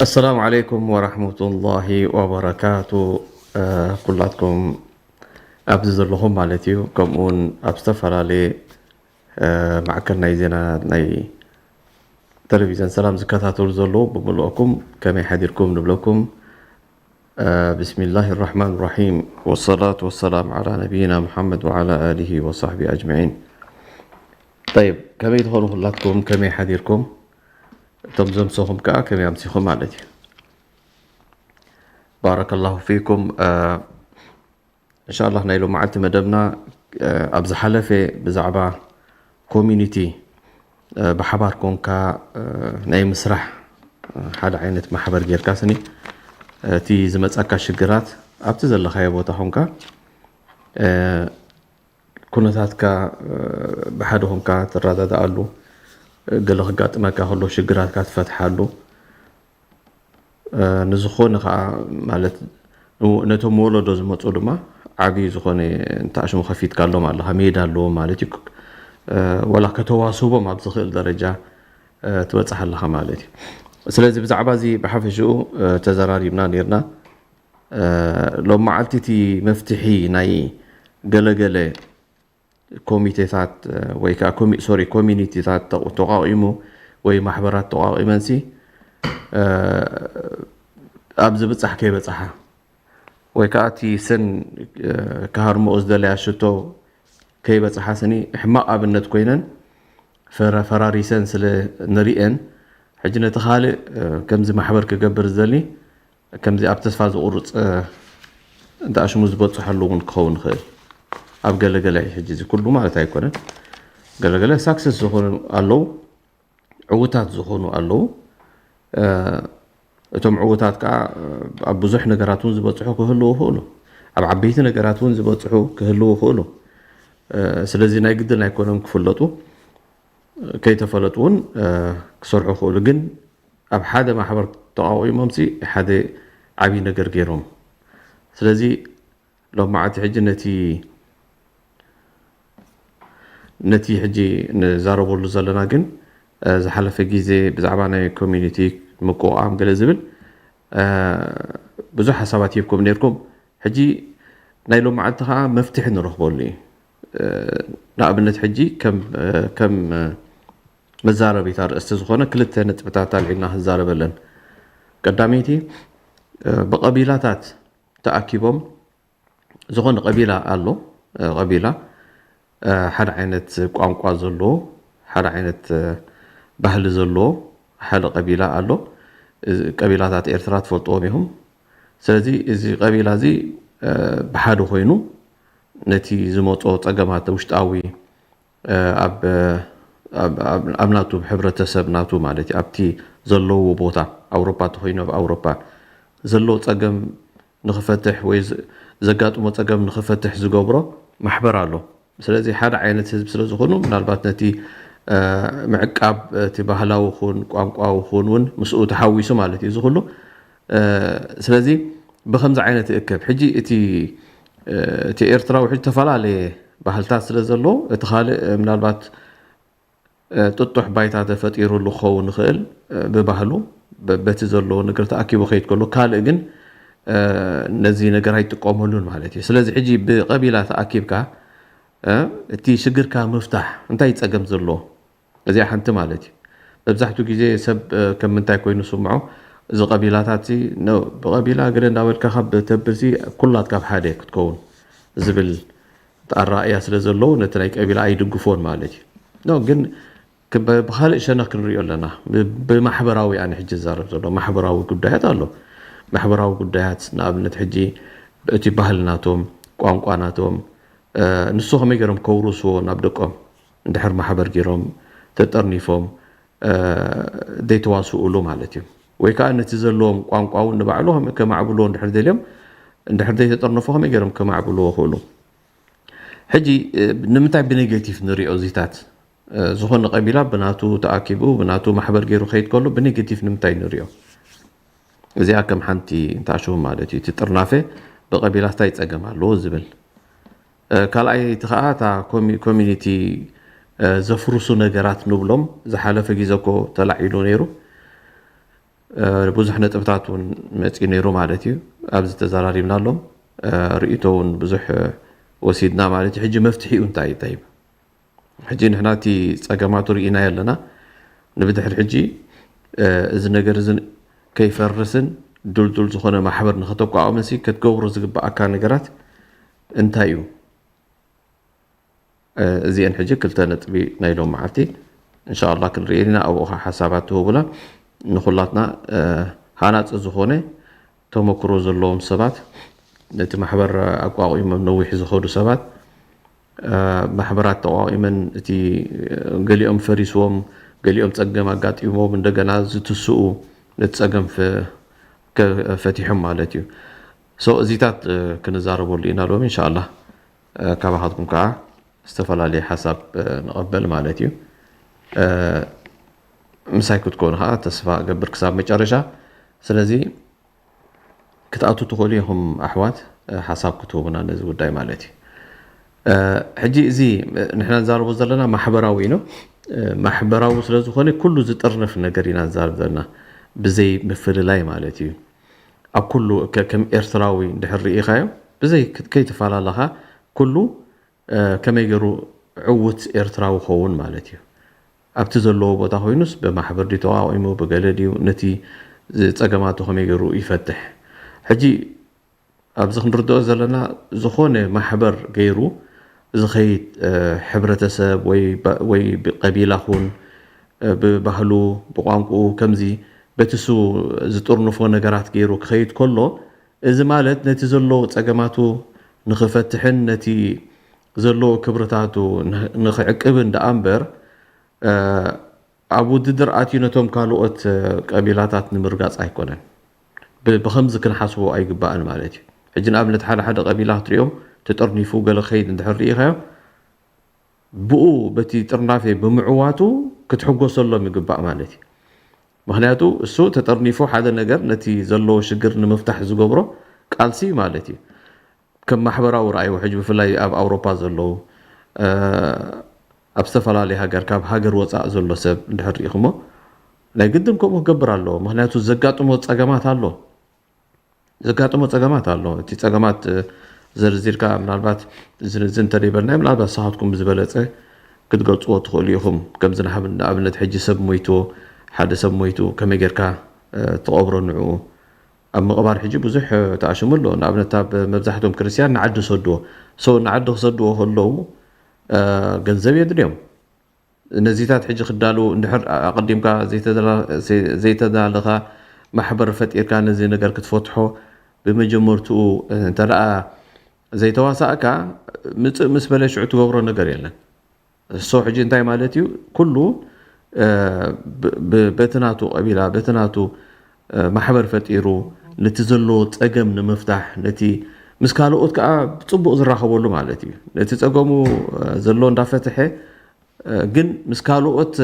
ኣሰላሙ ዓለይኩም ወራህመቱላሂ ወበረካቱ። ኩላትኩም ኣብዚ ዘለኹም ማለት እዩ፣ ከምኡውን ኣብ ዝተፈላለየ ማዕከን ናይ ዜና ናይ ቴሌቪዝን ሰላም ዝከታተሉ ዘለዉ ብምልኦኩም ከመይ ሓዲርኩም ንብለኩም። ብስሚላሂ ራሕማን ራሒም፣ ወሰላቱ ወሰላም ዓላ ነቢይና ሙሓመድ ወዓላ ኣሊሂ ወሳሕቢ ኣጅመዒን። ጠይብ፣ ከመይ ትኾኑ ኩላትኩም? ከመይ ሓዲርኩም? እቶም ዘምሰኹም ከኣ ከመይ ኣምሲኹም ማለት እዩ። ባረከላሁ ፊኩም። እንሻላህ ናይ ሎመዓልቲ መደብና ኣብ ዝሓለፈ ብዛዕባ ኮሚኒቲ ብሓባር ኮንካ ናይ ምስራሕ ሓደ ዓይነት ማሕበር ጌርካ ስኒ እቲ ዝመጻካ ሽግራት ኣብቲ ዘለኻዮ ቦታ ኮንካ ኩነታትካ ብሓደ ኮንካ ትረዳድኣሉ፣ ገለ ክጋጥመካ ከሎ ሽግራትካ ትፈትሓሉ፣ ንዝኾነ ከዓ ማለት ነቶም ወለዶ ዝመፁ ድማ ዓብዪ ዝኾነ እንተኣሽሙ ከፊትካሎም ኣለኻ፣ ሜዳ ኣለዎም ማለት እዩ። ወላ ከተዋስቦም ኣብ ዝኽእል ደረጃ ትበፅሕ ኣለኻ ማለት እዩ። ስለዚ ብዛዕባ እዚ ብሓፈሽኡ ተዘራሪብና ነርና። ሎም መዓልቲ እቲ መፍትሒ ናይ ገለገለ ኮሚቴታት ወይ ከዓ ሶሪ ኮሚኒቲታት ተቋቂሙ ወይ ማሕበራት ተቋቂመንሲ ኣብ ዝብፃሕ ከይበፅሓ ወይ ከዓ እቲ ሰን ክሃርምኦ ዝደለያ ሽቶ ከይበፅሓ ስኒ ሕማቕ ኣብነት ኮይነን ፈራሪሰን ስለ ንሪኤን ሕጂ ነቲ ካልእ ከምዚ ማሕበር ክገብር ዝደሊ ከምዚ ኣብ ተስፋ ዝቑርፅ እንተኣሽሙ ዝበፅሐሉ እውን ክኸውን ይኽእል። ኣብ ገለገለ ሕጂ እዚ ኩሉ ማለት ኣይኮነን። ገለገለ ሳክሰስ ዝኾኑ ኣለዉ፣ ዕውታት ዝኾኑ ኣለዉ። እቶም ዕውታት ከዓ ኣብ ብዙሕ ነገራት እውን ዝበፅሑ ክህልዉ ይኽእሉ፣ ኣብ ዓበይቲ ነገራት እውን ዝበፅሑ ክህልዉ ይኽእሉ። ስለዚ ናይ ግድን ኣይኮነን ክፍለጡ፣ ከይተፈለጡ እውን ክሰርሑ ይኽእሉ። ግን ኣብ ሓደ ማሕበር ተቋቒሞምሲ ሓደ ዓብዪ ነገር ገይሮም። ስለዚ ሎም መዓልቲ ሕጂ ነቲ ነቲ ሕጂ ንዛረበሉ ዘለና ግን ዝሓለፈ ግዜ ብዛዕባ ናይ ኮሚኒቲ ምቁቋም ገለ ዝብል ብዙሕ ሓሳባት ሂብኩም ነርኩም። ሕጂ ናይ ሎም መዓልቲ ከዓ መፍትሒ ንረኽበሉ እዩ። ንኣብነት ሕጂ ከም መዛረቢት ኣርእስቲ ዝኾነ ክልተ ነጥብታት ኣልዒልና ክንዛረበለን። ቀዳመይቲ ብቐቢላታት ተኣኪቦም ዝኾነ ቀቢላ ኣሎ። ቀቢላ ሓደ ዓይነት ቋንቋ ዘለዎ፣ ሓደ ዓይነት ባህሊ ዘለዎ ሓደ ቀቢላ ኣሎ። ቀቢላታት ኤርትራ ትፈልጥዎም ኢኹም። ስለዚ እዚ ቀቢላ እዚ ብሓደ ኮይኑ ነቲ ዝመጾ ጸገማት ውሽጣዊ ኣብ ኣብ ናቱ ሕብረተሰብ ናቱ ማለት እዩ ኣብቲ ዘለዎ ቦታ ኣውሮፓ ተኮይኑ ኣብ ኣውሮፓ ዘሎ ጸገም ንክፈትሕ ወይ ዘጋጥሞ ጸገም ንክፈትሕ ዝገብሮ ማሕበር ኣሎ። ስለዚ ሓደ ዓይነት ህዝብ ስለ ዝኾኑ ምናልባት ነቲ ምዕቃብ እቲ ባህላዊ ኹን ቋንቋዊ ኹን እውን ምስኡ ተሓዊሱ ማለት እዩ እዚ ኩሉ። ስለዚ ብከምዚ ዓይነት እከብ ሕጂ እቲ እቲ ኤርትራዊ ሕጂ ዝተፈላለየ ባህልታት ስለ ዘሎ እቲ ካልእ ምናልባት ጥጡሕ ባይታ ተፈጢሩሉ ክኸውን ይኽእል ብባህሉ በቲ ዘለዎ ነገር ተኣኪቡ ከይድ ከሎ ካልእ ግን ነዚ ነገር ኣይጥቀመሉን ማለት እዩ። ስለዚ ሕጂ ብቐቢላ ተኣኪብካ እቲ ሽግርካ ምፍታሕ እንታይ ጸገም ዘለዎ እዚኣ ሓንቲ ማለት እዩ። መብዛሕትኡ ግዜ ሰብ ከም ምንታይ ኮይኑ ስምዖ እዚ ቀቢላታት ብቐቢላ ገለ እንዳበልካ ካብ ተብልሲ ኩላት ካብ ሓደ ክትከውን ዝብል ኣረኣእያ ስለ ዘለዉ ነቲ ናይ ቀቢላ ኣይድግፎን ማለት እዩ። ኖ ግን ብካልእ ሸነኽ ክንሪኦ ኣለና። ብማሕበራዊ ኣነ ሕጂ ዝዛረብ ዘሎ ማሕበራዊ ጉዳያት ኣሎ። ማሕበራዊ ጉዳያት ንኣብነት ሕጂ እቲ ባህሊ ናቶም ቋንቋ ናቶም ንሱ ከመይ ገይሮም ከውርስዎ ናብ ደቆም እንድሕር ማሕበር ገይሮም ተጠርኒፎም ዘይተዋስኡሉ ማለት እዩ። ወይ ከዓ ነቲ ዘለዎም ቋንቋ እውን ንባዕሉ ከማዕብልዎ እንድሕር ደልዮም እንድሕር ዘይተጠርነፎ ከመይ ገይሮም ከማዕብልዎ ክእሉ? ሕጂ ንምንታይ ብኔጌቲቭ ንሪኦ እዚታት? ዝኾነ ቀቢላ ብናቱ ተኣኪቡ ብናቱ ማሕበር ገይሩ ከይድ ከሎ ብኔጌቲቭ ንምንታይ ንሪኦ? እዚኣ ከም ሓንቲ እንተኣሽሙ ማለት እዩ እቲ ጥርናፈ ብቐቢላስ ታይ ጸገም ኣለዎ ዝብል። ካልኣይቲ ከዓ እታ ኮሚኒቲ ዘፍርሱ ነገራት ንብሎም ዝሓለፈ ግዜ እኮ ተላዒሉ ነይሩ። ብዙሕ ነጥብታት እውን መፂኡ ነይሩ ማለት እዩ። ኣብዚ ተዘራሪብናሎም፣ ርእይቶ እውን ብዙሕ ወሲድና ማለት እዩ። ሕጂ መፍትሒኡ እንታይ ይጠይብ? ሕጂ ንሕና እቲ ፀገማቱ ርኢናዮ ኣለና። ንብድሕር ሕጂ እዚ ነገር እዚ ከይፈርስን ድልዱል ዝኾነ ማሕበር ንኸተቋቑምሲ ክትገብሮ ዝግባኣካ ነገራት እንታይ እዩ? እዚአን ሕጂ ክልተ ነጥቢ ናይ ሎም መዓልቲ እንሻላ ክንርኢ ኢና። ኣብኡ ከዓ ሓሳባት ትህቡና ንኩላትና ሃናፂ ዝኾነ ተመክሮ ዘለዎም ሰባት፣ ነቲ ማሕበር ኣቋቒሞም ነዊሕ ዝኸዱ ሰባት፣ ማሕበራት ተቋቒመን እቲ ገሊኦም ፈሪስዎም፣ ገሊኦም ፀገም ኣጋጢሞም እንደገና ዝትስኡ፣ ነቲ ፀገም ፈቲሖም ማለት እዩ። እዚታት ክንዛረበሉ ኢና ሎም እንሻላ። ካባኻትኩም ከዓ ዝተፈላለየ ሓሳብ ንቐበል ማለት እዩ። ምሳይ ክትኮኑ ከዓ ተስፋ እገብር ክሳብ መጨረሻ። ስለዚ ክትኣቱ ትኽእሉ ኢኹም ኣሕዋት፣ ሓሳብ ክትህቡና ነዚ ጉዳይ ማለት እዩ። ሕጂ እዚ ንሕና ንዛረቦ ዘለና ማሕበራዊ እዩ። ማሕበራዊ ስለዝኾነ ኩሉ ዝጥርንፍ ነገር ኢና ንዛረብ ዘለና፣ ብዘይ ምፍልላይ ማለት እዩ። ኣብ ኩሉ ከም ኤርትራዊ እንድሕር ርኢኻዮ፣ ብዘይ ከይተፈላለኻ ኩሉ ከመይ ገይሩ ዕዉት ኤርትራዊ ኸውን ማለት እዩ። ኣብቲ ዘለዎ ቦታ ኮይኑስ ብማሕበር ድዩ ተቋቒሙ፣ ብገለ ድዩ፣ ነቲ ፀገማቱ ከመይ ገይሩ ይፈትሕ? ሕጂ ኣብዚ ክንርድኦ ዘለና፣ ዝኾነ ማሕበር ገይሩ ዝኸይድ ሕብረተሰብ ወይ ቀቢላ ኹን፣ ብባህሉ፣ ብቋንቁኡ፣ ከምዚ በቲ እሱ ዝጥርንፎ ነገራት ገይሩ ክኸይድ ከሎ፣ እዚ ማለት ነቲ ዘሎ ጸገማቱ ንኽፈትሕን ነቲ ዘሎ ክብርታቱ ንኽዕቅብን ደኣ እምበር፣ ኣብ ውድድር ኣትዩ ነቶም ካልኦት ቀቢላታት ንምርጋጽ ኣይኮነን። ብኸምዚ ክንሓስቦ ኣይግባእን ማለት እዩ። ሕጂ ንኣብነት ሓደ ሓደ ቀቢላ ክትሪኦም ተጠርኒፉ ገለ ክኸይድ እንድሕር ርኢኻዮ፣ ብኡ በቲ ጥርናፌ ብምዕዋቱ ክትሕጎሰሎም ይግባእ ማለት እዩ። ምኽንያቱ እሱ ተጠርኒፉ ሓደ ነገር ነቲ ዘለዎ ሽግር ንምፍታሕ ዝገብሮ ቃልሲ እዩ ማለት እዩ። ከም ማሕበራዊ ረኣይዎ ሕጂ ብፍላይ ኣብ ኣውሮፓ ዘለዉ ኣብ ዝተፈላለየ ሃገር ካብ ሃገር ወፃእ ዘሎ ሰብ እንድሕር ርኢኹሞ ናይ ግድን ከምኡ ክገብር ኣለዎ። ምኽንያቱ ዘጋጥሞ ፀገማት ኣሎ። ዘጋጥሞ ጸገማት ኣሎ። እቲ ጸገማት ዘርዚርካ ምናልባት ዝንዝን እንተደይበልናዮ ምናልባት ንስኻትኩም ብዝበለጸ ክትገልጽዎ ትኽእሉ ኢኹም። ከምዚ ንኣብነት ሕጂ ሰብ ሞይቱ፣ ሓደ ሰብ ሞይቱ ከመይ ጌርካ ትቐብሮ ንዕኡ? ኣብ ምቕባር ሕጂ ብዙሕ ተኣሽሙ ኣሎ። ንኣብነት ኣብ መብዛሕትኦም ክርስትያን ንዓዲ ሰድዎ። ሶ ንዓዲ ክሰድዎ ከለዉ ገንዘብ የድልዮም። ነዚታት ሕጂ ክዳሉ እንድሕር ኣቐዲምካ ዘይተዳለኻ ማሕበር ፈጢርካ ነዚ ነገር ክትፈትሖ ብመጀመርትኡ እንተ ደኣ ዘይተዋሳእካ ምጽእ ምስ በለ ሽዑ ትገብሮ ነገር የለን። እሶ ሕጂ እንታይ ማለት እዩ? ኩሉ በቲ ናቱ ቀቢላ በቲ ናቱ ማሕበር ፈጢሩ ነቲ ዘለዎ ጸገም ንምፍታሕ ነቲ ምስ ካልኦት ከዓ ብጽቡቕ ዝራኸበሉ ማለት እዩ። ነቲ ጸገሙ ዘሎ እንዳፈትሐ ግን ምስ ካልኦት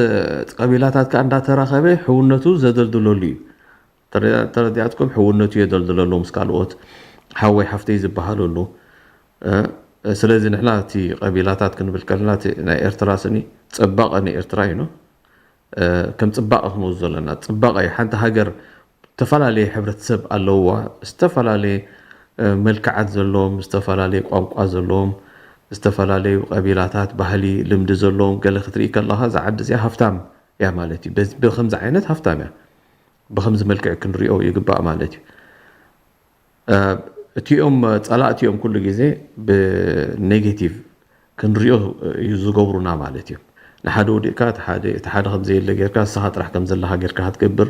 ቀቢላታት ከዓ እንዳተራኸበ ሕውነቱ ዘደልድለሉ እዩ። ተረዲኣትኩም? ሕውነቱ የደልድለሉ ምስ ካልኦት ሓወይ ሓፍተይ ዝበሃለሉ። ስለዚ ንሕና እቲ ቀቢላታት ክንብል ከለና ናይ ኤርትራ ስኒ ፅባቐ ንኤርትራ እዩ። ከም ፅባቐ ክንወስዶ ዘለና ፅባቐ እዩ። ሓንቲ ሃገር ዝተፈላለየ ሕብረተሰብ ኣለውዋ፣ ዝተፈላለየ መልክዓት ዘለዎም፣ ዝተፈላለየ ቋንቋ ዘለዎም፣ ዝተፈላለዩ ቀቢላታት ባህሊ ልምዲ ዘለዎም ገለ ክትርኢ ከለኻ እዛ ዓዲ እዚኣ ሃፍታም እያ ማለት እዩ። ብከምዚ ዓይነት ሃፍታም እያ፣ ብከምዚ መልክዕ ክንሪኦ ይግባእ ማለት እዩ። እቲኦም ፀላእቲ እዮም ኩሉ ግዜ ብኔጌቲቭ ክንሪኦ እዩ ዝገብሩና ማለት እዩ። ንሓደ ውዲቕካ እቲ ሓደ ከምዘየለ ጌርካ ንስኻ ጥራሕ ከምዘለኻ ጌርካ ክትገብር፣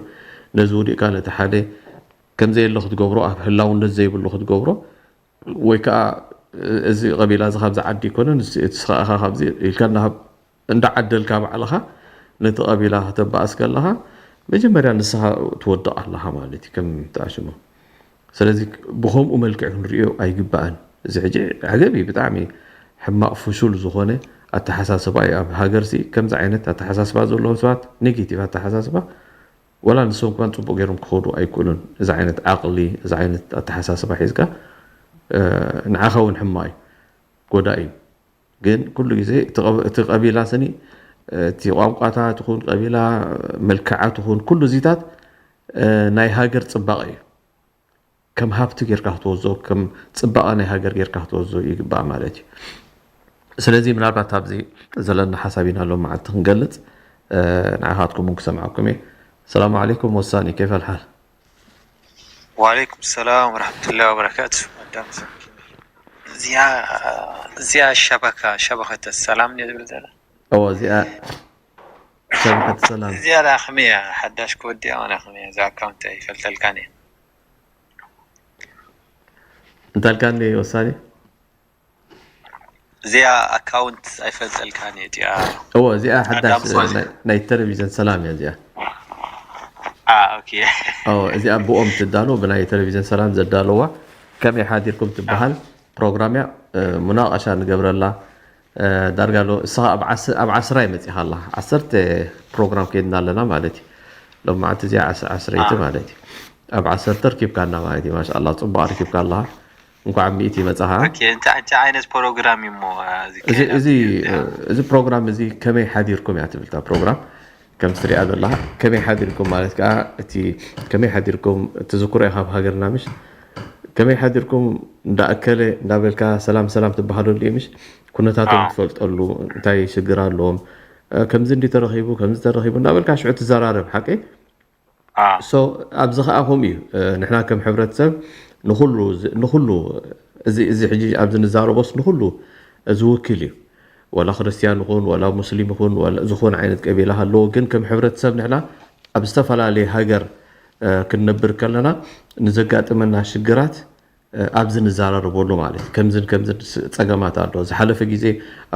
ነዚ ውዲቕካ ነቲ ሓደ ከምዘየለ ክትገብሮ፣ ኣብ ህላውነት ዘይብሉ ክትገብሮ፣ ወይ ከዓ እዚ ቀቢላ እዚ ካብዚ ዓዲ ኣይኮነን እቲ ስኻ ኢኻ ካብዚ ኢልካ እንዳሃብ እንዳዓደልካ ባዕልኻ ነቲ ቀቢላ ከተባእስ ከለኻ መጀመርያ ንስኻ ትወድቕ ኣለኻ ማለት እዩ ከም ተኣሽሞ። ስለዚ ብኸምኡ መልክዕ ክንሪኦ ኣይግባእን። እዚ ሕጂ ዓገብ እዩ፣ ብጣዕሚ ሕማቕ ፍሹል ዝኾነ ኣተሓሳስባ እዩ። ኣብ ሃገርሲ ከምዚ ዓይነት ኣተሓሳስባ ዘለዎም ሰባት ኔጌቲቭ ኣተሓሳስባ ወላ ንሶም ከማን ፅቡቅ ገይሮም ክኸዱ ኣይክእሉን። እዚ ዓይነት ዓቕሊ እዚ ዓይነት ኣተሓሳስባ ሒዝካ ንዓኻ እውን ሕማቕ እዩ፣ ጎዳኢ እዩ። ግን ኩሉ ግዜ እቲ ቀቢላ ስኒ እቲ ቋንቋታት ይኹን ቀቢላ መልክዓት ይኹን ኩሉ እዚታት እ፣ ናይ ሃገር ጽባቐ እዩ። ከም ሃብቲ ጌርካ ክትወስዶ፣ ከም ጽባቐ ናይ ሃገር ጌርካ ክትወስዶ ይግባእ ማለት እዩ። ስለዚ ምናልባት ኣብዚ ዘለና ሓሳብ ኢና ሎም መዓልቲ ክንገልጽ፣ እ፣ ንዓኻትኩም እውን ክሰምዓኩም እየ። ሰላም ዓለይኩም ወሳኒ፣ ኬፍ ኣልሓል? وعليكم السلام ورحمة الله وبركاته. ኣዳም ሰኪ። እዚኣ እዚኣ ሸበካ ሸበከተ ሰላም ድያ ዝብል ዘላ? እዎ፣ እዚኣ ሸበከተ ሰላም። እዚኣ ዳ ከመይ እያ ሓዳሽ ክወዲኣ ዋላ ከመይ እያ? እዛ ኣካውንት ኣይፈልጠልካን እየ። እንታይ ኢልካኒ ወሳኒ? እዚኣ ኣካውንት ኣይፈልጠልካን እየ እዚኣ። እዎ፣ እዚኣ ሓዳሽ ኣዳም ሶሪ። ናይ- ናይ ቴሌቪዥን ሰላም እያ እዚኣ። አ ኦኬ። እዎ፣ እዚኣ ብኦም ትዳሎ፣ ብናይ ቴሌቪዥን ሰላም ዘዳለዋ ከመይ ሓዲርኩም ትበሃል ፕሮግራም እያ። እ፣ ሙናቀሻ ንገብረላ። እ፣ ዳርጋ ሎ እስኻ ኣብ ዓስ- ኣብ ዓስራ ይመፂኻ ኣላ። ዓሰርተ ፕሮግራም ከይድና ኣለና ማለት እዩ። ሎም መዓልቲ እዚኣ ዓስ- ዓስረይቲ ማለት እዩ። ኣብ ዓሰርተ ርኪብካና ማለት እዩ። ማሻኣላ፣ ፅቡቅ ርኪብካ ኣለኻ። እንኳዕ ኣብ ሚእቲ መፃኻ። ኦኬ፣ እንታይ እንታይ ዓይነት ፕሮግራም እዩ እሞ እዚ እዚ ከይዳ? እዚ እዚ ፕሮግራም እዚ ከመይ ሓዲርኩም እያ ትብል እታ ፕሮግራም። ከም ትሪኣ ዘለኻ ከመይ ሓዲርኩም ማለት ከዓ እቲ ከመይ ሓዲርኩም ትዝክሮ ኢኻ ኣብ ሃገርና ምሽ ከመይ ሓዲርኩም እንዳኣከለ እንዳበልካ ሰላም ሰላም ትበሃለሉ እዩ ምሽ ኩነታቶም ኣዎ። ትፈልጠሉ እንታይ ሽግር ኣለዎም እ፣ ከምዚ እንዲ ተረኺቡ ከምዚ ተረኺቡ እንዳበልካ ሽዑ ትዘራረብ ሓቂ ኣዎ። so ኣብዚ ከዓ ከምኡ እዩ እ፣ ንሕና ከም ሕብረተሰብ ንኩሉ ዝ- ንኩሉ እዚ እዚ ሕጂ ኣብዚ ንዛረቦስ ንኩሉ ዝውክል እዩ ወላ ክርስትያን ይኹን ወላ ሙስሊም ይኹን ወላ ዝኾነ ዓይነት ቀቢላ ሃለዎ ግን ከም ሕብረተሰብ ንሕና ኣብ ዝተፈላለየ ሃገር እ፣ ክንነብር ከለና ንዘጋጥመና ሽግራት እ፣ ኣብዚ ንዛራረበሉ ማለት እዩ። ከምዝን ከምዝን ስ- ፀገማት ኣሎ። ዝሓለፈ ግዜ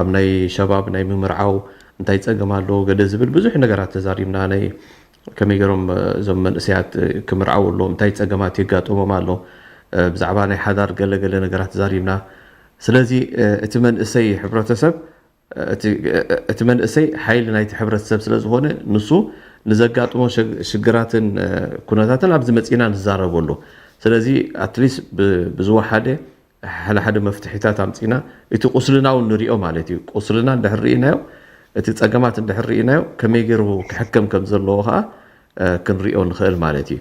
ኣብ ናይ ሸባብ ናይ ምምርዓው እንታይ ፀገም ኣሎ ገለ ዝብል ብዙሕ ነገራት ተዛሪብና ናይ ከመይ ገይሮም እ፣ እዞም መንእሰያት እ፣ ክምርዓው ኣለዎም እንታይ ፀገማት የጋጥሞም ኣሎ እ፣ ብዛዕባ ናይ ሓዳር ገለ ገለ ነገራት ተዛሪብና። ስለዚ እ፣ እቲ መንእሰይ ሕብረተሰብ እቲ እቲ መንእሰይ ሓይሊ ናይቲ ሕብረተሰብ ስለ ዝኾነ ንሱ ንዘጋጥሞ ሸግ- ሽግራትን እ፣ ኩነታትን ኣብዚ መፂና ንዛረበሉ ስለዚ ኣትሊስት ብዝወሓደ ሓደ ሓደ መፍትሒታት ኣምፂና እቲ ቁስልና እውን ንሪኦ ማለት እዩ ቁስልና እንድሕር ርኢናዮ እቲ ፀገማት እንድሕር ርኢናዮ ከመይ ገይሩ ክሕከም ከም ዘለዎ ከዓ እ፣ ክንሪኦ ንኽእል ማለት እዩ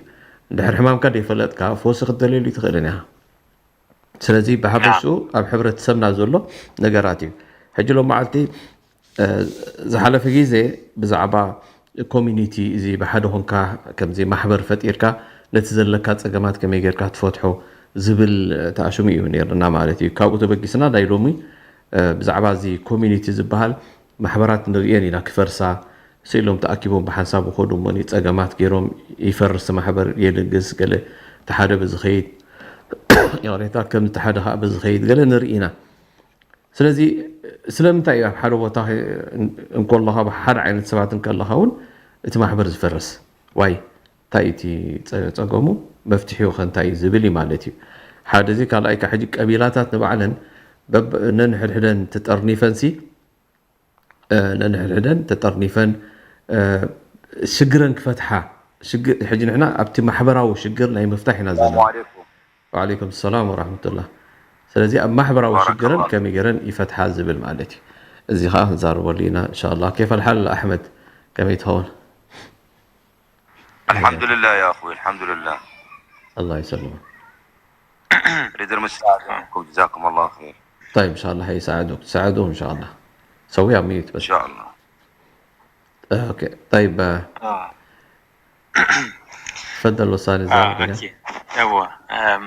እንድሕር ሕማምካ ደይፈለጥካ ፈውሲ ክትደልየሉ ይትኽእልን ኢኻ ስለዚ ብሓፈሽኡ ኣብ ሕብረተሰብና ዘሎ ነገራት እዩ ሕጂ ሎም መዓልቲ እ፣ ዝሓለፈ ግዜ ብዛዕባ ኮሚኒቲ እዚ ብሓደ ኮንካ ከምዚ ማሕበር ፈጢርካ ነቲ ዘለካ ፀገማት ከመይ ጌርካ ትፈትሖ ዝብል ተኣሽሙ እዩ ነርና ማለት እዩ ካብኡ ተበጊስና ናይ ሎሚ እ፣ ብዛዕባ እዚ ኮሚኒቲ ዝበሃል ማሕበራት ንርእየን ኢና ክፈርሳ ስኢሎም ተኣኪቦም ብሓንሳብ ይኸዱ እሞ ፀገማት ገይሮም ይፈርስ ማሕበር የልግስ ገለ ተሓደ ብዝኸይድ ይቕሬታ ከም ተሓደ ከዓ ብዝኸይድ ገለ ንርኢ ኢና ስለዚ ስለምንታይ እዩ ኣብ ሓደ ቦታ እንኮለኻ ሓደ ዓይነት ሰባት እንከለኻ እውን እቲ ማሕበር ዝፈርስ ዋይ እንታይ እቲ ፀ- ፀገሙ መፍትሒኡ ከ እንታይ እዩ ዝብል እዩ ማለት እዩ ሓደ እዚ ካልኣይ ካ ሕጂ ቀቢላታት ንባዕለን በብ- ነንሕድሕደን ተጠርኒፈን ሲ እ፣ ነንሕድሕደን ተጠርኒፈን እ፣ ሽግረን ክፈትሓ ሽግ- ሕጂ ንሕና ኣብቲ ማሕበራዊ ሽግር ናይ ምፍታሕ ኢና ዘለና عليكم وعليكم السلام ورحمة الله ስለዚ ኣብ ማሕበራዊ بارك ሽግረን الله ከመይ ገይረን ይፈትሓ ዝብል ማለት እዩ እዚ ከዓ ክንዛረበሉ ኢና እንሻላ كيف الحال أحمد ከመይ ትኸውን الحمد لله يا اخوي الحمد لله الله يسلمك ريد المساعدة جزاكم الله خير طيب إن شاء الله حيساعدوك تساعدوه إن شاء الله سويها ميوت ان بس شاء الله اوكي طيب آه، ኣዎ። تفضل وصاني ኣዎ፣ زاوية ኦኬ። እዎ፣ እም፣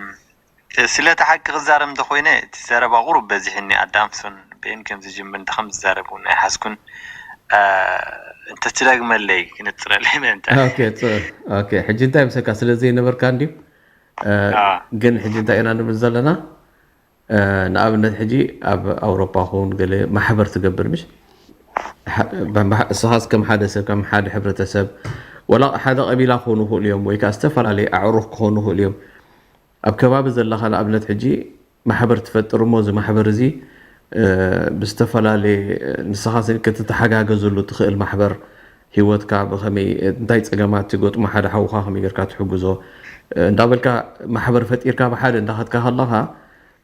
ስለቲ ሓቂ ክዛረብ እንተኮይነ እቲ ዘረባ ቁሩብ በዚሕኒ ኣዳምሶን በይን ከም ዝጅምር እንተ ከም ዝዛረብ እውን ኣይሓስኩን እ፣ እንተትደግመለይ ክነጽረለይ ምእንተ ኦኬ ጽ- ኦኬ ሕጂ እንታይ ምሰካ ስለ ዘይነበርካ እንድዩ እ፣ ኣዎ። ግን ሕጂ እንታይ ኢና ንብል ዘለና እ፣ ንኣብነት ሕጂ ኣብ ኣውሮፓ ኹን ገለ ማሕበር ትገብር ምሽ ሕ- ብማሕ- እስኻስ ከም ሓደ ሰብ ከም ሓደ ሕብረተሰብ ወላ ሓደ ቀቢላ ክኾኑ ይኽእሉ እዮም ወይ ከዓ ዝተፈላለየ ኣዕሩኽ ክኾኑ ይኽእሉ እዮም ኣብ ከባቢ ዘለኻ ንኣብነት ሕጂ ማሕበር ትፈጥር እሞ እዚ ማሕበር እዚ እ፣ ብዝተፈላለየ ንስኻ ሲ ክትተሓጋገዘሉ ትኽእል ማሕበር ህይወትካ ብኸመይ እንታይ ፀገማት ትገጥሞ ሓደ ሓውካ ከመይ ጌርካ ትሕግዞ እ፣ እንዳበልካ ማሕበር ፈጢርካ ብሓደ እንዳኸድካ ከለኻ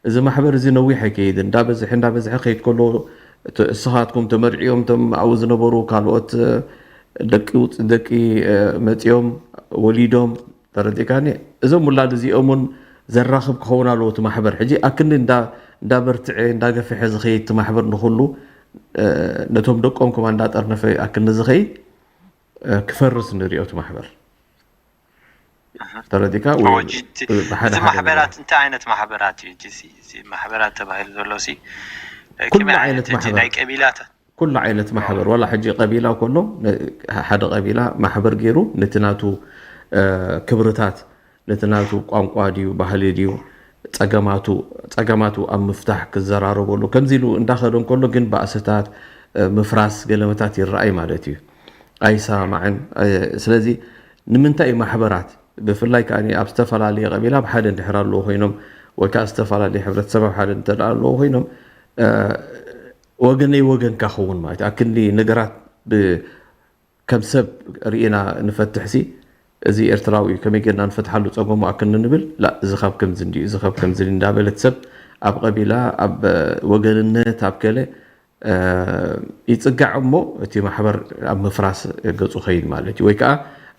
እዚ ማሕበር እዚ ነዊሕ ኣይከይድን እንዳበዝሐ እንዳበዝሐ ከይድ ከሎ እቲ እስኻትኩም ተመርዕዮም እቶም ኣብኡ ዝነበሩ ካልኦት እ፣ ደቂ ውፅ ደቂ እ፣ መፂኦም ወሊዶም ተረዲእካኒ? እዞም ውላድ እዚኦም እውን ዘራኽብ ክኸውን ኣለዎ እቲ ማሕበር። ሕጂ ኣክንዲ እንዳ እንዳ በርትዐ እንዳ ገፍሐ ዝኸይድ እቲ ማሕበር ንኹሉ እ፣ ነቶም ደቆም ከማ እንዳጠርነፈ ኣክንዲ ዝኸይድ እ፣ ክፈርስ ንሪኦ እቲ ማሕበር። ተረዲእካ? ወይ ሕጂ እቲ- ብሓደ እዚ ሓደ ማሕበራት እንታይ ዓይነት ማሕበራት እዩ? ሕጂ እዚ- እዚ ማሕበራት ተባሂሉ ዘሎ ሲ ኩሉ ከመይ ዓይነት ሕጂ ማሕበር። ናይ ቀቢላታት ኩሉ ዓይነት ማሕበር ዋላ ሕጂ ቀቢላ ከሎ ነ- ሓደ ቀቢላ ማሕበር ገይሩ ነቲ ናቱ እ፣ ክብርታት ነቲ ናቱ ቋንቋ ድዩ ባህሊ ድዩ ጸገማቱ ጸገማቱ ኣብ ምፍታሕ ክዘራረበሉ ከምዚ ኢሉ እንዳኸደ እንከሎ ግን ባእስታት እ፣ ምፍራስ ገለመታት ይረኣይ ማለት እዩ። ኣይሰማማዕን እ፣ ስለዚ ንምንታይ እዩ ማሕበራት ብፍላይ ከዓ ኣብ ዝተፈላለየ ቀቢላ ኣብ ሓደ እንድሕር ኣለዎ ኮይኖም ወይ ከዓ ዝተፈላለየ ሕብረተሰብ ኣብ ሓደ እንተ ኣለዎ ኮይኖም እ፣ ወገነይ ወገንካ ክኸውን ማለት እዩ። ኣክንዲ ነገራት ብ- ከም ሰብ ርኢና ንፈትሕ ሲ እዚ ኤርትራዊ እዩ ከመይ ጌርና ንፈትሓሉ ጸገሙ ኣክንዲ ንብል ላ እዚ ካብ ከምዚ እንዲዩ እዚ ካብ ከምዚ እንዲዩ እንዳበለት ሰብ ኣብ ቀቢላ ኣብ ወገንነት ኣብ ከለ እ፣ ይጽጋዕ እሞ እቲ ማሕበር ኣብ ምፍራስ ገጹ ኸይድ ማለት እዩ ወይ ከዓ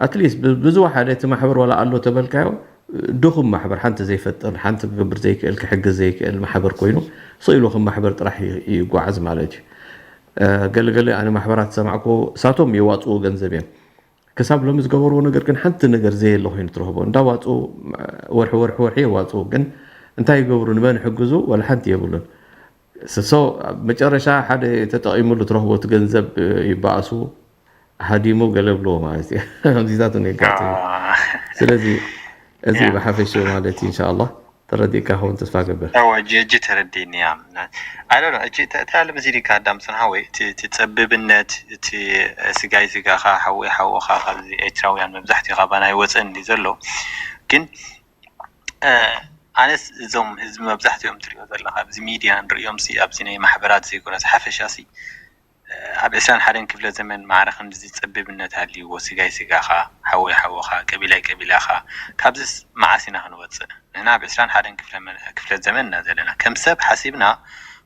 ኣትሊስት ብዝወሓደ እቲ ማሕበር ዋላ ኣሎ ተበልካዮ ድኹም ማሕበር ሓንቲ ዘይፈጥር ሓንቲ ክገብር ዘይክእል ክሕግዝ ዘይክእል ማሕበር ኮይኑ ስኢሉ ከም ማሕበር ጥራሕ ይ- ይጓዓዝ ማለት እዩ። እ፣ ገለገለ ኣነ ማሕበራት ዝሰማዕኩ እሳቶም የዋፅኡ ገንዘብ እዮም ክሳብ ሎሚ ዝገበርዎ ነገር ግን ሓንቲ ነገር ዘየለ ኮይኑ ትረኽቦ እንዳዋፅኡ ወርሒ ወርሒ ወርሒ የዋፅኡ ግን እንታይ ይገብሩ ንመን ይሕግዙ ወላ ሓንቲ የብሉን። ሶ ኣብ መጨረሻ ሓደ ተጠቒሙሉ ትረኽቦ እቲ ገንዘብ እ፣ ይበኣሱ ሃዲሙ ገለ ብልዎ ማለት እዩ። ከምዚታት እውን የጋጥም እዩ። ስለዚ እዚ እዩ ብሓፈሽኡ ማለት እዩ። እንሻላ ተረዲእካ ክኸውን ተስፋ ገብር። እወ ጅጅ ተረዲእኒ እያ። ኣይ ዶንት ኖ እቺ እታ እታ ለምዚ ዲካ ኣዳም ጽንሓ ወይ እቲ እቲ ጸብብነት እቲ ስጋይ ስጋኻ ሓወይ ሓወኻ ካብዚ ኤርትራውያን መብዛሕትኡ ካባና ኣይወጽእን ድዩ ዘሎ ግን ኣነስ እዞም ህዝቢ መብዛሕትኦም ትሪኦ ዘለኻ ኣብዚ ሚድያ ንሪኦም ሲ ኣብዚ ናይ ማሕበራት ዘይኮነስ ሓፈሻ ሲ ኣብ ዕስራን ሓደን ክፍለ ዘመን ማዕረ ክንድዚ ጸቢብነት ሃልይዎ ስጋይ ስጋኻ ሓወይ ሓወኻ ቀቢላይ ቀቢላኻ ካብዚስ መዓስ ኢና ክንወፅእ ንሕና ኣብ ዕስራን ሓደን ክፍለ ዘመን እና ዘለና ከም ሰብ ሓሲብና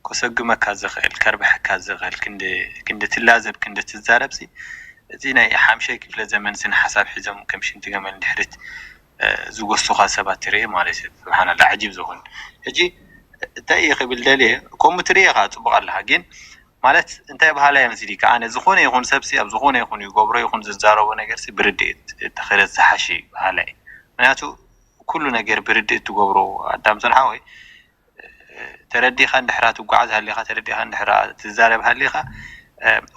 ከሰጉመካ ዝኽእል ከርብሐካ ዝኽእል ክንዲ ትላዘብ ክንዲ ትዛረብ ሲ እቲ ናይ ሓምሻይ ክፍለ ዘመን ስነ ሓሳብ ሒዞም ከም ሽንቲ ገመል ንድሕሪት ዝጎስቱኻ ሰባት ትርኢ ማለት እዩ። ስብሓንላ ዓጂብ ዝኾን ሕጂ እንታይ እየ ክብል ደልየ ከምኡ ትርኢ ኢኻ ፅቡቅ ኣለኻ ግን ማለት እንታይ ባህላ እዮም ስዲ ከዓነ ዝኾነ ይኹን ሰብሲ ኣብ ዝኾነ ይኹን ይገብሮ ይኹን ዝዛረቦ ነገር ብርድእት ተኸለት ዝሓሽ ባህላ እዩ ምክንያቱ ኩሉ ነገር ብርድእት ትገብሮ ኣዳም ፅንሓ ወይ ተረዲኻ እንድሕራ ትጓዓዝ ሃሊኻ ተረዲኻ እንድሕራ ትዛረብ ሃሊኻ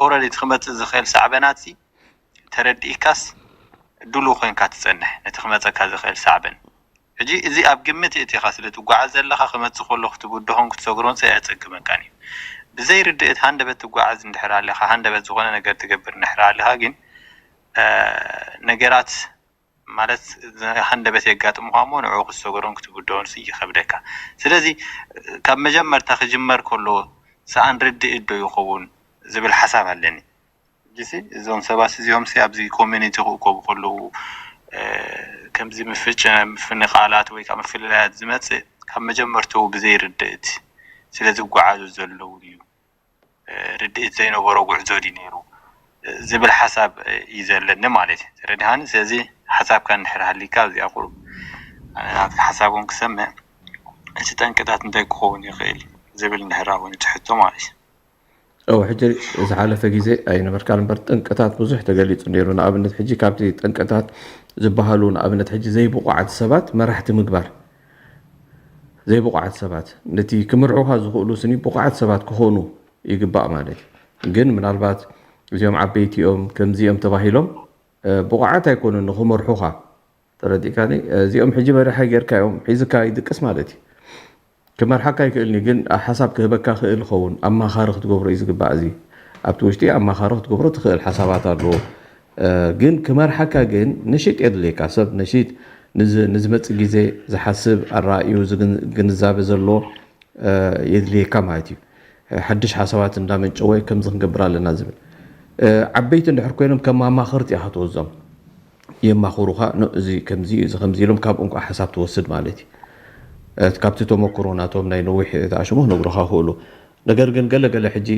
ኦረዲ ክመፅእ ዝኽእል ሳዕበናት ተረዲእካስ ድሉው ኮይንካ ትፀንሕ ነቲ ክመፀካ ዝኽእል ሳዕበን ሕጂ እዚ ኣብ ግምት እቲኻ ስለ ትጓዓዝ ዘለኻ ክመፅእ ከሎ ክትብድሆን ክትሰግሮን ሰ ኣየፀግመካን እዩ ብዘይ ርድእት ሃንደበት ትጓዓዝ እንድሕር ኣለኻ ሃንደበት ዝኾነ ነገር ትገብር እንድሕር ኣለኻ ግን ነገራት ማለት ሃንደበት የጋጥሙኻ እሞ ንዑ ክትሰግሮን ክትብድሆን ይኸብደካ ስለዚ ካብ መጀመርታ ክጅመር ከሎ ሰኣን ርድእት ዶ ይኸውን ዝብል ሓሳብ ኣለኒ ሕጂሲ እዞም ሰባት እዚኦም ሲ ኣብዚ ኮሚኒቲ ክእከቡ ከለዉ ከምዚ ምፍጭ ምፍንቓላት ወይ ከዓ ምፍልላያት ዝመፅእ ካብ መጀመርትኡ ብዘይ ርድእት ስለ ዝጓዓዙ ዘለዉ ድዩ ርድእት ዘይነበሮ ጉዕዞ ድዩ ነይሩ ዝብል ሓሳብ እዩ ዘለኒ ማለት እዩ ተረዲሃኒ ስለዚ ሓሳብካ እንድሕር ሃሊካ ኣብዚኣ ቁሩብ ናትካ ሓሳብ እውን ክሰምዕ እቲ ጠንቅታት እንታይ ክኸውን ይኽእል ዝብል እንድሕር እውን ትሕቶ ማለት እዩ እው ሕጂ ዝሓለፈ ግዜ ኣይነበርካን እምበር ጠንቅታት ብዙሕ ተገሊፁ ነይሩ ንኣብነት ሕጂ ካብቲ ጠንቅታት ዝበሃሉ ንኣብነት ሕጂ ዘይብቑዓት ሰባት መራሕቲ ምግባር ዘይብቑዓት ሰባት ነቲ ክምርሑኻ ዝኽእሉ ስኒ ብቑዓት ሰባት ክኾኑ ይግባእ ማለት እዩ ግን ምናልባት እዚኦም ዓበይቲኦም ከምዚኦም ተባሂሎም ብቑዓት ኣይኮኑን ንክመርሑኻ ተረዲእካኒ እዚኦም ሕጂ መሪሓ ጌርካዮም ሒዝካ ይድቅስ ማለት እዩ ክመርሓካ ይክእልኒ ግን ሓሳብ ክህበካ ክእል ኸውን ኣማኻሪ ክትገብሮ እዩ ዝግባእ እዚ ኣብቲ ውሽጢ ኣማኻሪ ክትገብሮ ትክእል ሓሳባት ኣለዎ ግን ክመርሓካ ግን ነሽጥ የድልየካ ሰብ ነሽጥ ንዝመፅእ ግዜ ዝሓስብ ኣራእዩ ግንዛበ ዘለዎ የድልየካ ማለት እዩ ሓድሽ ሓሳባት እንዳመንጨወ ከምዚ ክንገብር ኣለና ዝብል ዓበይቲ እንድሕር ኮይኖም ከም ኣማኸርቲ ኢኻ ትወዞም የማኽሩኻ እዚ ከምዚ እዚ ከምዚ ኢሎም ካብ እንቋ ሓሳብ ትወስድ ማለት እዩ ካብቲ ተመክሮ ናቶም ናይ ነዊሕ ተኣሽሞ ክነግሩኻ ክእሉ ነገር ግን ገለ ገለ ሕጂ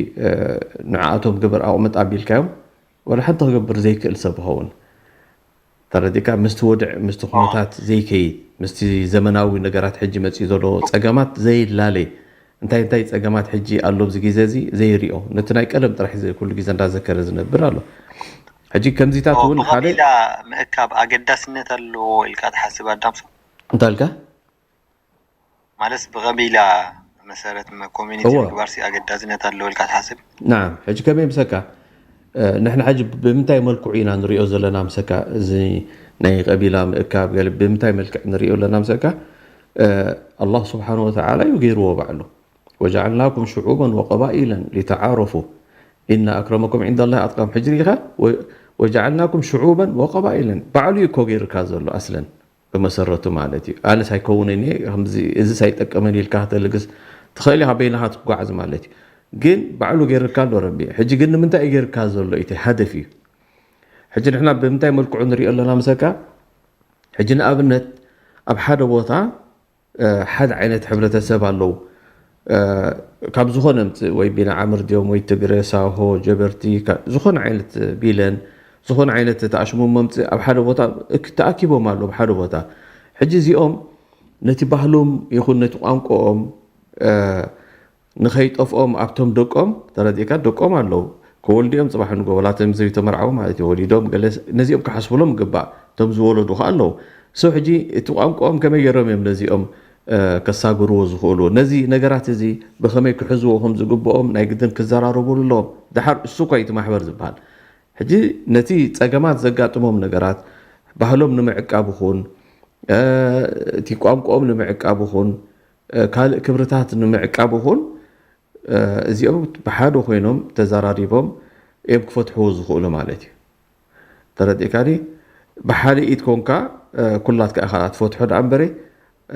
ንዓኣቶም ግብር ኣቕምጥ ኣቢልካዮም ወላ ሓንቲ ክገብር ዘይክእል ሰብ ይኸውን ተረዲእካ? ምስቲ ወድዕ ምስቲ ኩነታት ዘይከይድ ምስቲ ዘመናዊ ነገራት ሕጂ መፅኡ ዘሎ ፀገማት ዘይላለይ እንታይ እንታይ ፀገማት ሕጂ ኣሎ ኣብዚ ግዜ እዚ ዘይሪኦ ነቲ ናይ ቀደም ጥራሕ ኩሉ ግዜ እንዳዘከረ ዝነብር ኣሎ። ሕጂ ከምዚታት እውን ሓደ ብቐቢላ ምእካብ ኣገዳስነት ኣለዎ ኢልካ ትሓስብ ኣዳምሶ? እንታይ ኢልካ? ማለት ብቐቢላ መሰረት ኮሚኒቲ ምግባር ኣገዳስነት ኣለዎ ኢልካ ትሓስብ? ናም ሕጂ ከመይ ምሰካ ንሕና ሕጂ ብምንታይ መልክዑ ኢና ንሪኦ ዘለና ምሰካ እዚ ናይ ቀቢላ ምእካብ ገለ ብምንታይ መልክዕ ንሪኦ ኣለና ምሰካ ኣላህ ስብሓን ወተዓላ እዩ ገይርዎ ባዕሉ ወጀዓልናኩም ሽዑበን ወቀባኢለን ሊተዓረፉ ኢነ ኣክረመኩም ዒንደ ላሂ ኣትቃኩም ሕጂ ሪኢኻ ወጀዓልናኩም ሽዑበን ወቀባኢለን ባዕሉ እዩ እኮ ገይርካ ዘሎ ኣስለን ብመሰረቱ ማለት እዩ። ኣነስ ኣይከውንን እየ፣ ከምዚ እዚስ ኣይጠቅምን ኢልካ ከተልግስ ትኽእል ኢኻ፣ በይንኻ ትጓዓዝ ማለት እዩ። ግን ባዕሉ ገይርካ ኣሎ ረቢ። ሕጂ ግን ንምንታይ እዩ ገይርካ ዘሎ እቲ ሃደፍ እዩ። ሕጂ ንሕና ብምንታይ መልክዑ ንሪኦ ኣለና ምሰካ? ሕጂ ንኣብነት ኣብ ሓደ ቦታ ሓደ ዓይነት ሕብረተሰብ ኣለዉ ካብ ዝኾነ ምፅእ ወይ ቢንዓምር ድዮም ወይ ትግረ ሳሆ ጀበርቲ ዝኾነ ዓይነት ቢለን ዝኾነ ዓይነት ተኣሽሙ መምፅእ ኣብ ሓደ ቦታ ተኣኪቦም ኣለዉ ሓደ ቦታ ሕጂ እዚኦም ነቲ ባህሎም ይኹን ነቲ ቋንቋኦም ንኸይጠፍኦም ኣብቶም ደቆም ተረዲእካ ደቆም ኣለዉ ክወልዱ እዮም ፅባሕ ንጎ ወላቶም ዘይተመርዓዉ ማለት እዩ ወሊዶም ገለ ነዚኦም ክሓስብሎም ይግባእ እቶም ዝወለዱ ከዓ ኣለዉ so ሕጂ እቲ ቋንቋኦም ከመይ ገይሮም እዮም ነዚኦም ከሳግርዎ ዝኽእሉ ነዚ ነገራት እዚ ብኸመይ ክሕዝዎ ከም ዝግብኦም ናይ ግድን ክዘራረቡሉ ኣለዎም ድሓር እሱ እኳ እቲ ማሕበር ዝበሃል ሕጂ ነቲ ፀገማት ዘጋጥሞም ነገራት ባህሎም ንምዕቃብ ይኹን እቲ ቋንቋኦም ንምዕቃብ ይኹን ካልእ ክብርታት ንምዕቃብ ይኹን እዚኦም ብሓደ ኮይኖም ተዘራሪቦም እዮም ክፈትሕዎ ዝኽእሉ ማለት እዩ። ተረዲእካኒ? ብሓደ ኢድ ኮንካ ኩላትካ ኢኻ ትፈትሖ ደኣ እምበረ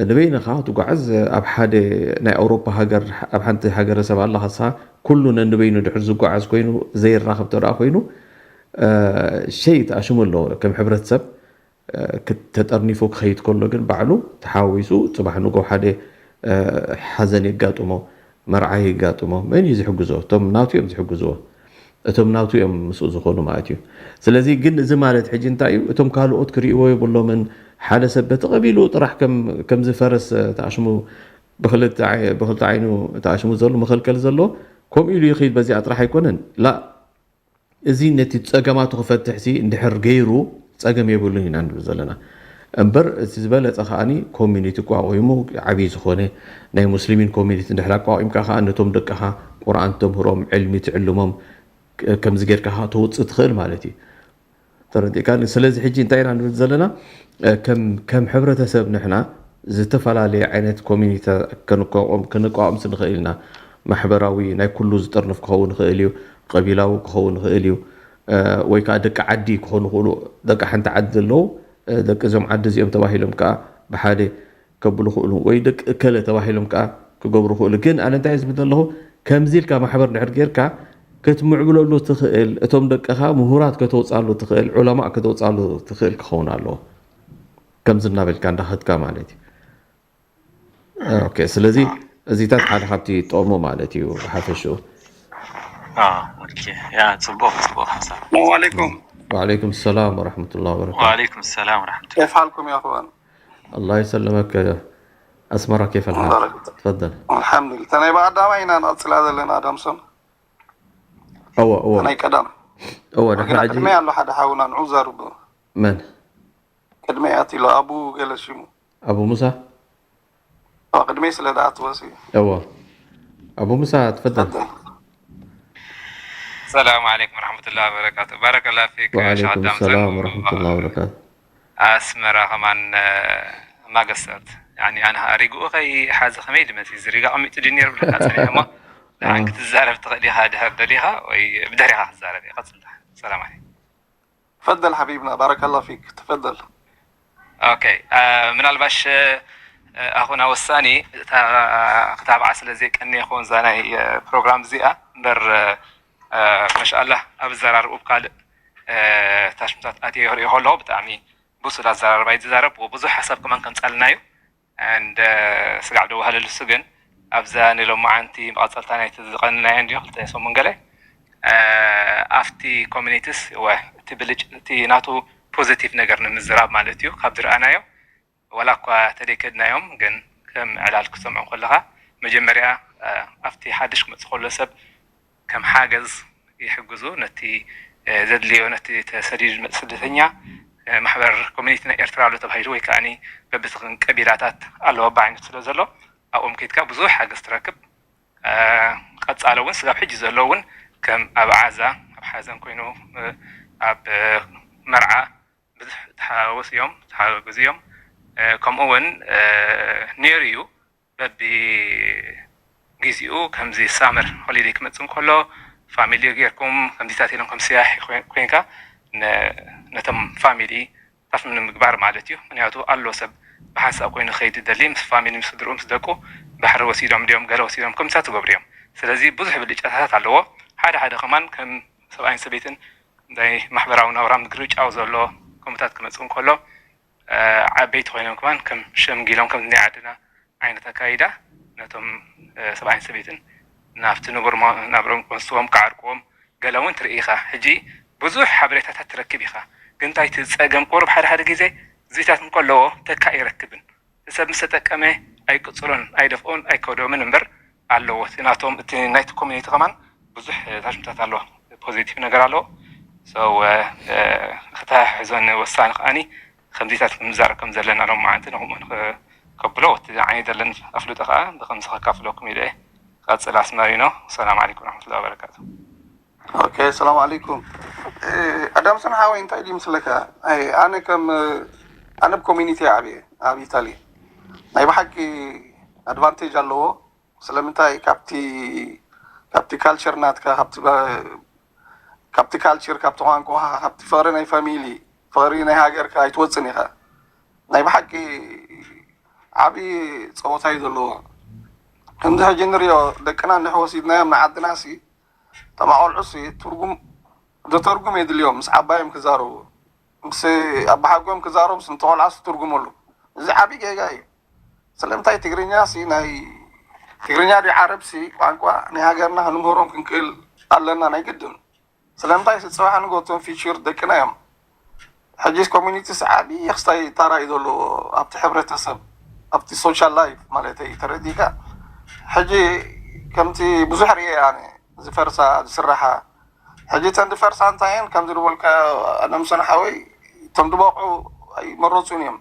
ንበይንኻ ትጓዓዝ ኣብ ሓደ ናይ ኣውሮፓ ሃገር ኣብ ሓንቲ ሃገረሰብ ኣላ ካሳ ኩሉ ነንበይኑ ድሕር ዝጓዓዝ ኮይኑ ዘይራኸብ ተደኣ ኮይኑ ሸይ ተኣሽሙ ኣለዎ ከም ሕብረተሰብ ተጠርኒፉ ክኸይድ ከሎ ግን ባዕሉ ተሓዊሱ ፅባሕ ንጎ ሓደ ሓዘን የጋጥሞ መርዓ የጋጥሞ መን እዩ ዝሕግዞ እቶም ናቱ እዮም ዝሕግዝዎ እቶም ናቱ እዮም ምስኡ ዝኾኑ ማለት እዩ ስለዚ ግን እዚ ማለት ሕጂ እንታይ እዩ እቶም ካልኦት ክርእይዎ የብሎምን ሓደ ሰብ በቲ ቀቢሉ ጥራሕ ከም ዝፈረስ ተኣሽሙ ብክልተ ዓይኑ ተኣሽሙ ዘሎ መኸልከል ዘሎ ከምኡ ኢሉ ይኽይድ በዚኣ ጥራሕ ኣይኮነን ላ እዚ ነቲ ጸገማቱ ክፈትሕ ሲ እንድሕር ገይሩ ጸገም የብሉን ኢና ንብል ዘለና እምበር እቲ ዝበለጸ ከዓኒ ኮሚኒቲ ቋቂሙ ዓብዪ ዝኾነ ናይ ሙስሊሚን ኮሚኒቲ እንድሕር ኣቋቂምካ ከዓ ነቶም ደቅኻ ቁርኣን ተምህሮም ዕልሚ ትዕልሞም ከምዚ ጌርካ ከዓ ተውፅእ ትኽእል ማለት እዩ ተረዲእካ ስለዚ ሕጂ እንታይ ኢና ንብል ዘለና ከም ሕብረተሰብ ንሕና ዝተፈላለየ ዓይነት ኮሚኒቲ ክንቋቋም ክንቋቋም ንኽእል ኢና ማሕበራዊ ናይ ኩሉ ዝጥርንፍ ክኸውን ይኽእል እዩ ቀቢላዊ ክኸውን ይኽእል እዩ ወይ ከዓ ደቂ ዓዲ ክኾኑ ይኽእሉ ደቂ ሓንቲ ዓዲ ዘለዉ ደቂ እዞም ዓዲ እዚኦም ተባሂሎም ከዓ ብሓደ ከብሉ ይኽእሉ ወይ ደቂ እከለ ተባሂሎም ከዓ ክገብሩ ይኽእሉ ግን ኣነ እንታይ ዝብል ዘለኹ ከምዚ ኢልካ ማሕበር ድሕር ጌርካ ክትምዕብለሉ ትኽእል እቶም ደቅኻ ምሁራት ከተውፅኣሉ ትኽእል ዑለማእ ከተውፅኣሉ ትኽእል ክኸውን ኣለዎ ከምዚ እናበልካ እንዳኸድካ ማለት እዩ ስለዚ እዚታት ሓደ ካብቲ ጥቕሙ ማለት እዩ ብሓፈሽኡ ጽቡቕ ጽቡቕ ሓሳብ ሰላም ዓለይኩም ወዓለይኩም ሰላም ወረሕመቱላ ወበረካቱ ወዓለይኩም ሰላም ወረሕመቱላ كيف حالكم يا أخوان الله يسلمك أسمرة كيف الحال تفضل الحمد لله ተናይ ብኣዳማ ኢና ንቐጽላ ዘለና ኣዳምሶን እወ እወ ናይ ቀዳም እወ ንሕና ሕጂ ቅድመይ ኣሎ ሓደ ሓውና ንዑ ዘርብ መን ቅድመይ ኣትሎ ኣቡ ገለ ሽሙ ኣቡ ሙሳ ቅድመይ ስለ ደኣ ትወሲ እወ ኣቡ ሙሳ ትፈደል السلام عليكم ورحمة الله وبركاته بارك الله فيك وعليكم السلام ورحمة الله وبركاته ኣስመራ ከማን ማገሰርት ያኒ ኣነ ሪግኡ ከይ ሓዚ ከመይ ድመት እዚ ሪጋ ቀሚጡ ድዩ ነይሩ ብለካ ጸኒሐ እሞ ንሓን ክትዛረብ ትኽእል ኢኻ ድሕር ደሊኻ ወይ ብድሕሪኻ ክትዛረብ ኢኻ ጽልሕ ሰላም ዓለይኩም تفضل حبيبنا بارك الله فيك تفضل ኦኬ ምናልባሽ ኣኹና ወሳኒ ክታብዓ ስለ ዘይቀኒ ይኸውን እዛ ናይ ፕሮግራም እዚኣ እምበር መሻኣላ ኣብ ዘራርቡ ካልእ ታሽምታት ኣትየ ክሪኦ ከለኹ ብጣዕሚ ብሱል ኣዘራርባ እዩ ዝዛረብ ብዙሕ ሓሳብ ከማን ከምፃልና እዩ and ስጋዕ ደባህለሉ እሱ ግን ኣብዛ ንሎማዓንቲ መቐፀልታ ናይቲ ዝቐንናዮ እንዲዮ ክልተ ሰሙን ገለ ኣብቲ communities ወ እቲ ብልጭ እቲ ናቱ ፖዘቲቭ ነገር ንምዝራብ ማለት እዩ። ካብ ዝረኣናዮ ዋላ እኳ ተደይከድናዮም፣ ግን ከም ዕላል ክሰምዖ ከለኻ መጀመርያ ኣብቲ ሓድሽ ክመፅእ ከሎ ሰብ ከም ሓገዝ ይሕግዙ። ነቲ ዘድልዮ፣ ነቲ ተሰዲዱ ዝመፅእ ስደተኛ ማሕበር ኮሚኒቲ ናይ ኤርትራ ኣሎ ተባሂሉ ወይ ከዓኒ በብትኽን ቀቢላታት ኣለዎ በዓይነቱ ስለ ዘሎ ኣብኦም ከይድካ ብዙሕ ሓገዝ ትረክብ። ቀፃሎ እውን ስጋብ ሕጂ ዘሎ እውን ከም ኣብ ዓዛ ኣብ ሓዘን ኮይኑ ኣብ መርዓ ብዙሕ ተሓወስ እዮም ተሓገዙ እዮም። ከምኡ እውን ነይሩ እዩ። በቢ ጊዜኡ ከምዚ ሳመር ሆሊደይ ክመፅእ እንከሎ ፋሚሊ ጌርኩም ከምዚታት ኢሎም ከም ስያሒ ኮይንካ ነቶም ፋሚሊ ታፍ ንምግባር ማለት እዩ። ምክንያቱ ኣሎ ሰብ ብሓንሳእ ኮይኑ ከይድ ደሊ ምስ ፋሚሊ ምስ ስድርኡ ምስ ደቁ ባሕሪ ወሲዶም ድዮም ገለ ወሲዶም ከምዚታት ትገብሩ እዮም። ስለዚ ብዙሕ ብልጫታት ኣለዎ። ሓደ ሓደ ከማን ከም ሰብኣይን ሰበይትን ናይ ማሕበራዊ ናብራ ምግርጫው ዘሎ ከምታት ክመፅእ እንከሎ ዓበይቲ ኮይኖም ከማን ከም ሸምጊሎም ከም ናይ ዓድና ዓይነት ኣካይዳ ነቶም ሰብኣይን ሰበይትን ናብቲ ንቡር ናብሮም ክወስዎም ክዓርቅዎም ገለ እውን ትርኢ ኢኻ። ሕጂ ብዙሕ ሓበሬታታት ትረክብ ኢኻ። ግን እንታይ እቲ ፀገም ቁሩብ ሓደ ሓደ ግዜ እዚታት እንከለዎ ተካ ይረክብን ሰብ ምስ ተጠቀመ ኣይቅፅሎን ኣይደፍኦን ኣይከብዶምን እምበር ኣለዎ። እቲ ናቶም እቲ ናይቲ ኮሚኒቲ ከማን ብዙሕ ታሽምታት ኣለዎ። ፖዚቲቭ ነገር ኣለዎ። ክተሓሕዞን ወሳኒ ከዓኒ ከምዚታት ክንዛረብ ከም ዘለና ሎም መዓልቲ ንክምኡ ከብሎ እቲ ዝዓይነት ዘለን ኣፍልጦ ከዓ ብከምዚ ከካፍለኩም ኢለ እየ። ቀፅል ኣስመሪኖ። ሰላም ዓለይኩም ረሕመቱላ ወበረካቱ። ኦኬ ሰላም ዓለይኩም። ኣዳምሰን ሓወይ እንታይ ድዩ ምስለካ? ኣነ ከም ኣነ ብ ኮሚኒቲ ዓብየ ኣብ ኢታሊ ናይ ብሓቂ ኣድቫንቴጅ ኣለዎ። ስለምንታይ ካብቲ ካብቲ ካልቸር ናትካ ካብቲ ካልቸር ካብቲ ቋንቋ ካብቲ ፍቅሪ ናይ ፋሚሊ ፍቅሪ ናይ ሃገርካ ኣይትወፅን ኢኻ። ናይ ብሓቂ ዓብዪ ፀወታ እዩ ዘለዎ። ከምዚ ሕጂ ንሪኦ ደቅና እንድሕ ወሲድናዮም ንዓድና ሲ ተማቆልዑ ሲ ትርጉም ዘተርጉም የድልዮም ምስ ዓባዮም ክዛረቡ ምስ ኣባሓጎም ክዛረቡ ምስ ንተቆልዓ ትርጉመሉ እዚ ዓብዪ ጌጋ እዩ። ስለምንታይ ትግርኛ ሲ ናይ ትግርኛ ዲ ዓረብ ሲ ቋንቋ ናይ ሃገርና ክንምህሮም ክንክእል ኣለና ናይ ግድን። ስለምንታይ ሲ ፅባሕ ንጎቶም ፊቸር ደቅና እዮም። ሕጂ ኮሚኒቲ ሲ ዓብዪ ክስታይ ታራ እዩ ዘለዎ ኣብቲ ሕብረተሰብ ኣብቲ ሶሻል ላይፍ ማለት እዩ ተረዲካ። ሕጂ ከምቲ ብዙሕ ርየ ኣነ ዝፈርሳ ዝስራሓ ሕጂ ተን ዝፈርሳ እንታይ እየን ከምዚ ዝበልካ ኣነምሰን ሓወይ እቶም ዝበቕዑ ኣይመረፁን እዮም።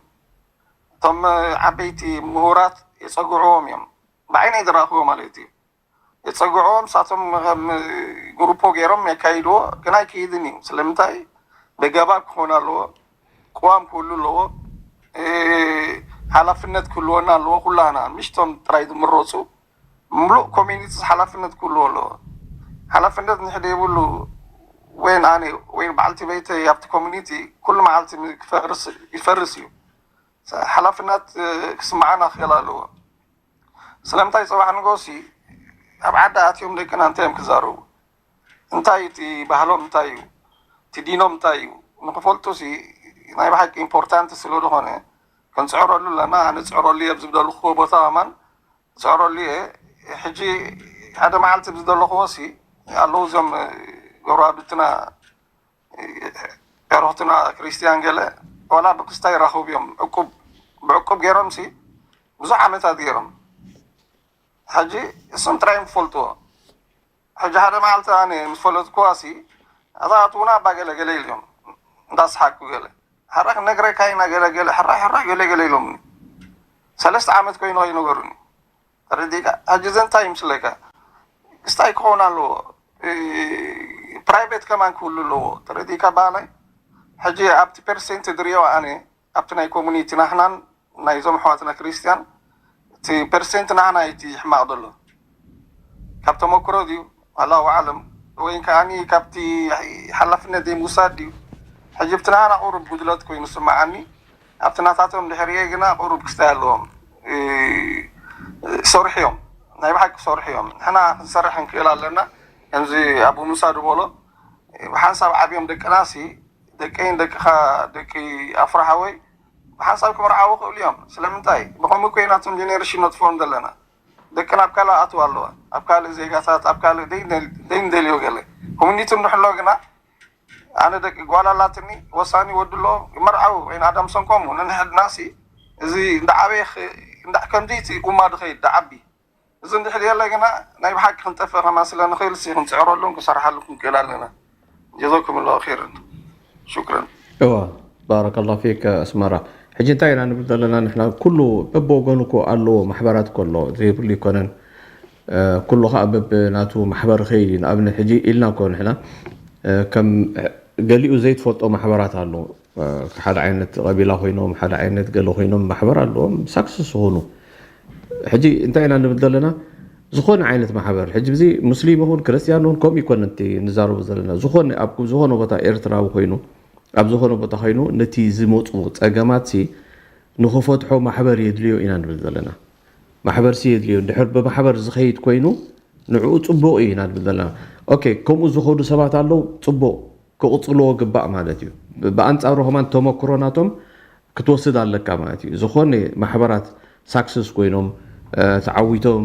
እቶም ዓበይቲ ምሁራት የፀግዕዎም እዮም። ብዓይነይ ዝረእኽዎ ማለት እዩ። የፀግዕዎም ንሳቶም ከም ግሩፖ ገይሮም የካይድዎ ግን ኣይክይድን እዩ። ስለምንታይ በገባብ ክኾን ኣለዎ፣ ቅዋም ክህሉ ኣለዎ፣ ሓላፍነት ክህልወና ኣለዎ። ኩላና ምሽቶም ጥራይ ዝምረፁ ምሉእ ኮሚኒቲ ሓላፍነት ክህልዎ ኣለዎ። ሓላፍነት ንሕደ የብሉ ወይን ኣነ ወይን በዓልቲ ቤተይ ኣብቲ ኮሚኒቲ ኩሉ መዓልቲ ክፈርስ ይፈርስ እዩ። ሓላፍነት ክስምዓና ክኽእል ኣለዎ። ስለምንታይ ፅባሕ ንጎሲ ኣብ ዓዲ ኣትዮም ደቅና እንታይ እዮም ክዛረቡ? እንታይ እቲ ባህሎም እንታይ እዩ? እቲ ዲኖም እንታይ እዩ? ንክፈልጡ ሲ ናይ ብሓቂ ኢምፖርታንት ስለ ዝኾነ ክንፅዕረሉ ኣለና። ኣነ ፅዕረሉ እየ ኣብዚ ዝደለኹዎ ቦታ ከማን ፅዕረሉ እየ። ሕጂ ሓደ መዓልቲ ብዝደለኹዎ ሲ ኣለዉ እዞም ጎረባብትና ዕረኽትና ክርስትያን ገለ ዋላ ብክስታይ ይራኸቡ እዮም። ዕቁብ ብዕቁብ ገይሮም ሲ ብዙሕ ዓመታት ገይሮም። ሕጂ እሶም ጥራይ እዮም ክፈልጥዎ። ሕጂ ሓደ መዓልቲ ኣነ ምስ ፈለጥኩዋ ሲ ኣታ ኣትውና ኣባ ገለ ገለ ኢሉ እዮም እንዳስሓቅኩ ገለ ሕራ ክነግረካ ኢና ገለ ገለ ሕራ ሕራ ገለ ገለ ኢሎምኒ። ሰለስተ ዓመት ኮይኑ ከይነገሩኒ ተረዲእካ። ሕጂ እዚ እንታይ ይምስለካ? ክስታይ ክኸውን ኣለዎ። ፕራይቬት ከማን ክህሉ ኣለዎ። ተረዲእካ በሃላይ። ሕጂ ኣብቲ ፐርሰንት ዝሪኦ ኣነ ኣብቲ ናይ ኮሙኒቲ ናህናን ናይዞም ኣሕዋትና ክርስትያን እቲ ፐርሰንት ናህና እቲ ሕማቕ ዘሎ ካብ ተመክሮ ድዩ ኣላሁ ኣለም ወይ ከዓኒ ካብቲ ሓላፍነት ዘይምውሳድ ድዩ? ሕጂ ብቲ ናህና ቁሩብ ጉድለት ኮይኑ ስምዓኒ ኣብቲ ናታቶም ድሕሪየ ግና ቁሩብ ክስታይ ኣለዎም። ሰርሑ እዮም ናይ ብሓቂ ሰርሑ እዮም። ንሕና ክንሰርሕ ክንክእል ኣለና። ከምዚ ኣቡ ሙሳ ዝበሎ ብሓንሳብ ዓብዮም ደቅና ሲ ደቀይን ደቅኻ ደቂ ኣፍራሓወይ ብሓንሳብ ክምርዓዉ ክእሉ እዮም። ስለምንታይ ብኸምኡ ኮይና እቶም ጀኔሬሽን ነጥፍኦም ዘለና ደቅና ኣብ ካልእ ኣትዋ ኣለዋ ኣብ ካልእ ዜጋታት ኣብ ካልእ ደይንደልዮ ገለ ኮሚኒቲ እንድሕሎ ግና ኣነ ደቂ ጓል ኣላትኒ፣ ወሳኒ ወዲ ኣለዎም፣ ይመርዓው። ወይን ኣዳም ሰንቆሙ፣ ነንሕድናሲ፣ እዚ እንዳዓበየ ኽ-፣ እንዳ-፣ ከምዚ እቲ ኡማ ድኸይድ፣ ዳዓቢ። እዚ እንድሕር የለ ግና፣ ናይ ብሓቂ ክንጠፍእ ከማን ስለ ንኽእል፣ ሲ ክንጽዕረሉን ክሰርሓሉ ክንክእል ኣለና። ጀዛኩም ላሁ ኸይረን። ሹክረን። እዋ፣ ባረከላሁ ፊክ ኣስመራ። ሕጂ እንታይ ኢና ንብል ዘለና ንሕና? ኩሉ በብወገኑ እኮ ኣለዎ፣ ማሕበራት እኮ ኣለዎ፣ ዘይብሉ ኣይኮነን። እ፣ ኩሉ ኸኣ በብናቱ ማሕበር ይኸይድ እዩ። ንኣብነት ሕጂ ኢልና እኮ ንሕና፣ እ፣ ከም ገሊኡ ዘይትፈልጦ ማሕበራት ኣሎ። እ፣ ሓደ ዓይነት ቀቢላ ኮይኖም፣ ሓደ ዓይነት ገለ ኮይኖም ማሕበር ኣለዎም፣ ሳክሰስ ዝኾኑ። ሕጂ እንታይ ኢና ንብል ዘለና? ዝኾነ ዓይነት ማሕበር፣ ሕጂ እዚ ሙስሊም ይኹን ክርስትያን ይኹን ከምኡ ይኮነን እቲ ንዛረቦ ዘለና። ዝኾነ፣ ኣብ ዝኾነ ቦታ ኤርትራዊ ኮይኑ፣ ኣብ ዝኾነ ቦታ ኮይኑ ነቲ ዝመፁ ፀገማት ሲ ንኽፈትሖ ማሕበር የድልዮ ኢና ንብል ዘለና። ማሕበር ሲ የድልዮ። እንድሕር ብማሕበር ዝኸይድ ኮይኑ ንዕኡ ፅቡቕ እዩ ኢና ንብል ዘለና። ኦኬ፣ ከምኡ ዝኸዱ ሰባት ኣለዉ፣ ፅቡቕ፣ ክቕፅልዎ ግባእ ማለት እዩ። ብ-፣ ብኣንፃሩ ከማን ተመክሮ ናቶም ክትወስድ ኣለካ ማለት እዩ። ዝኾነ ማሕበራት ሳክሰስ ኮይኖም፣ እ፣ ተዓዊቶም፣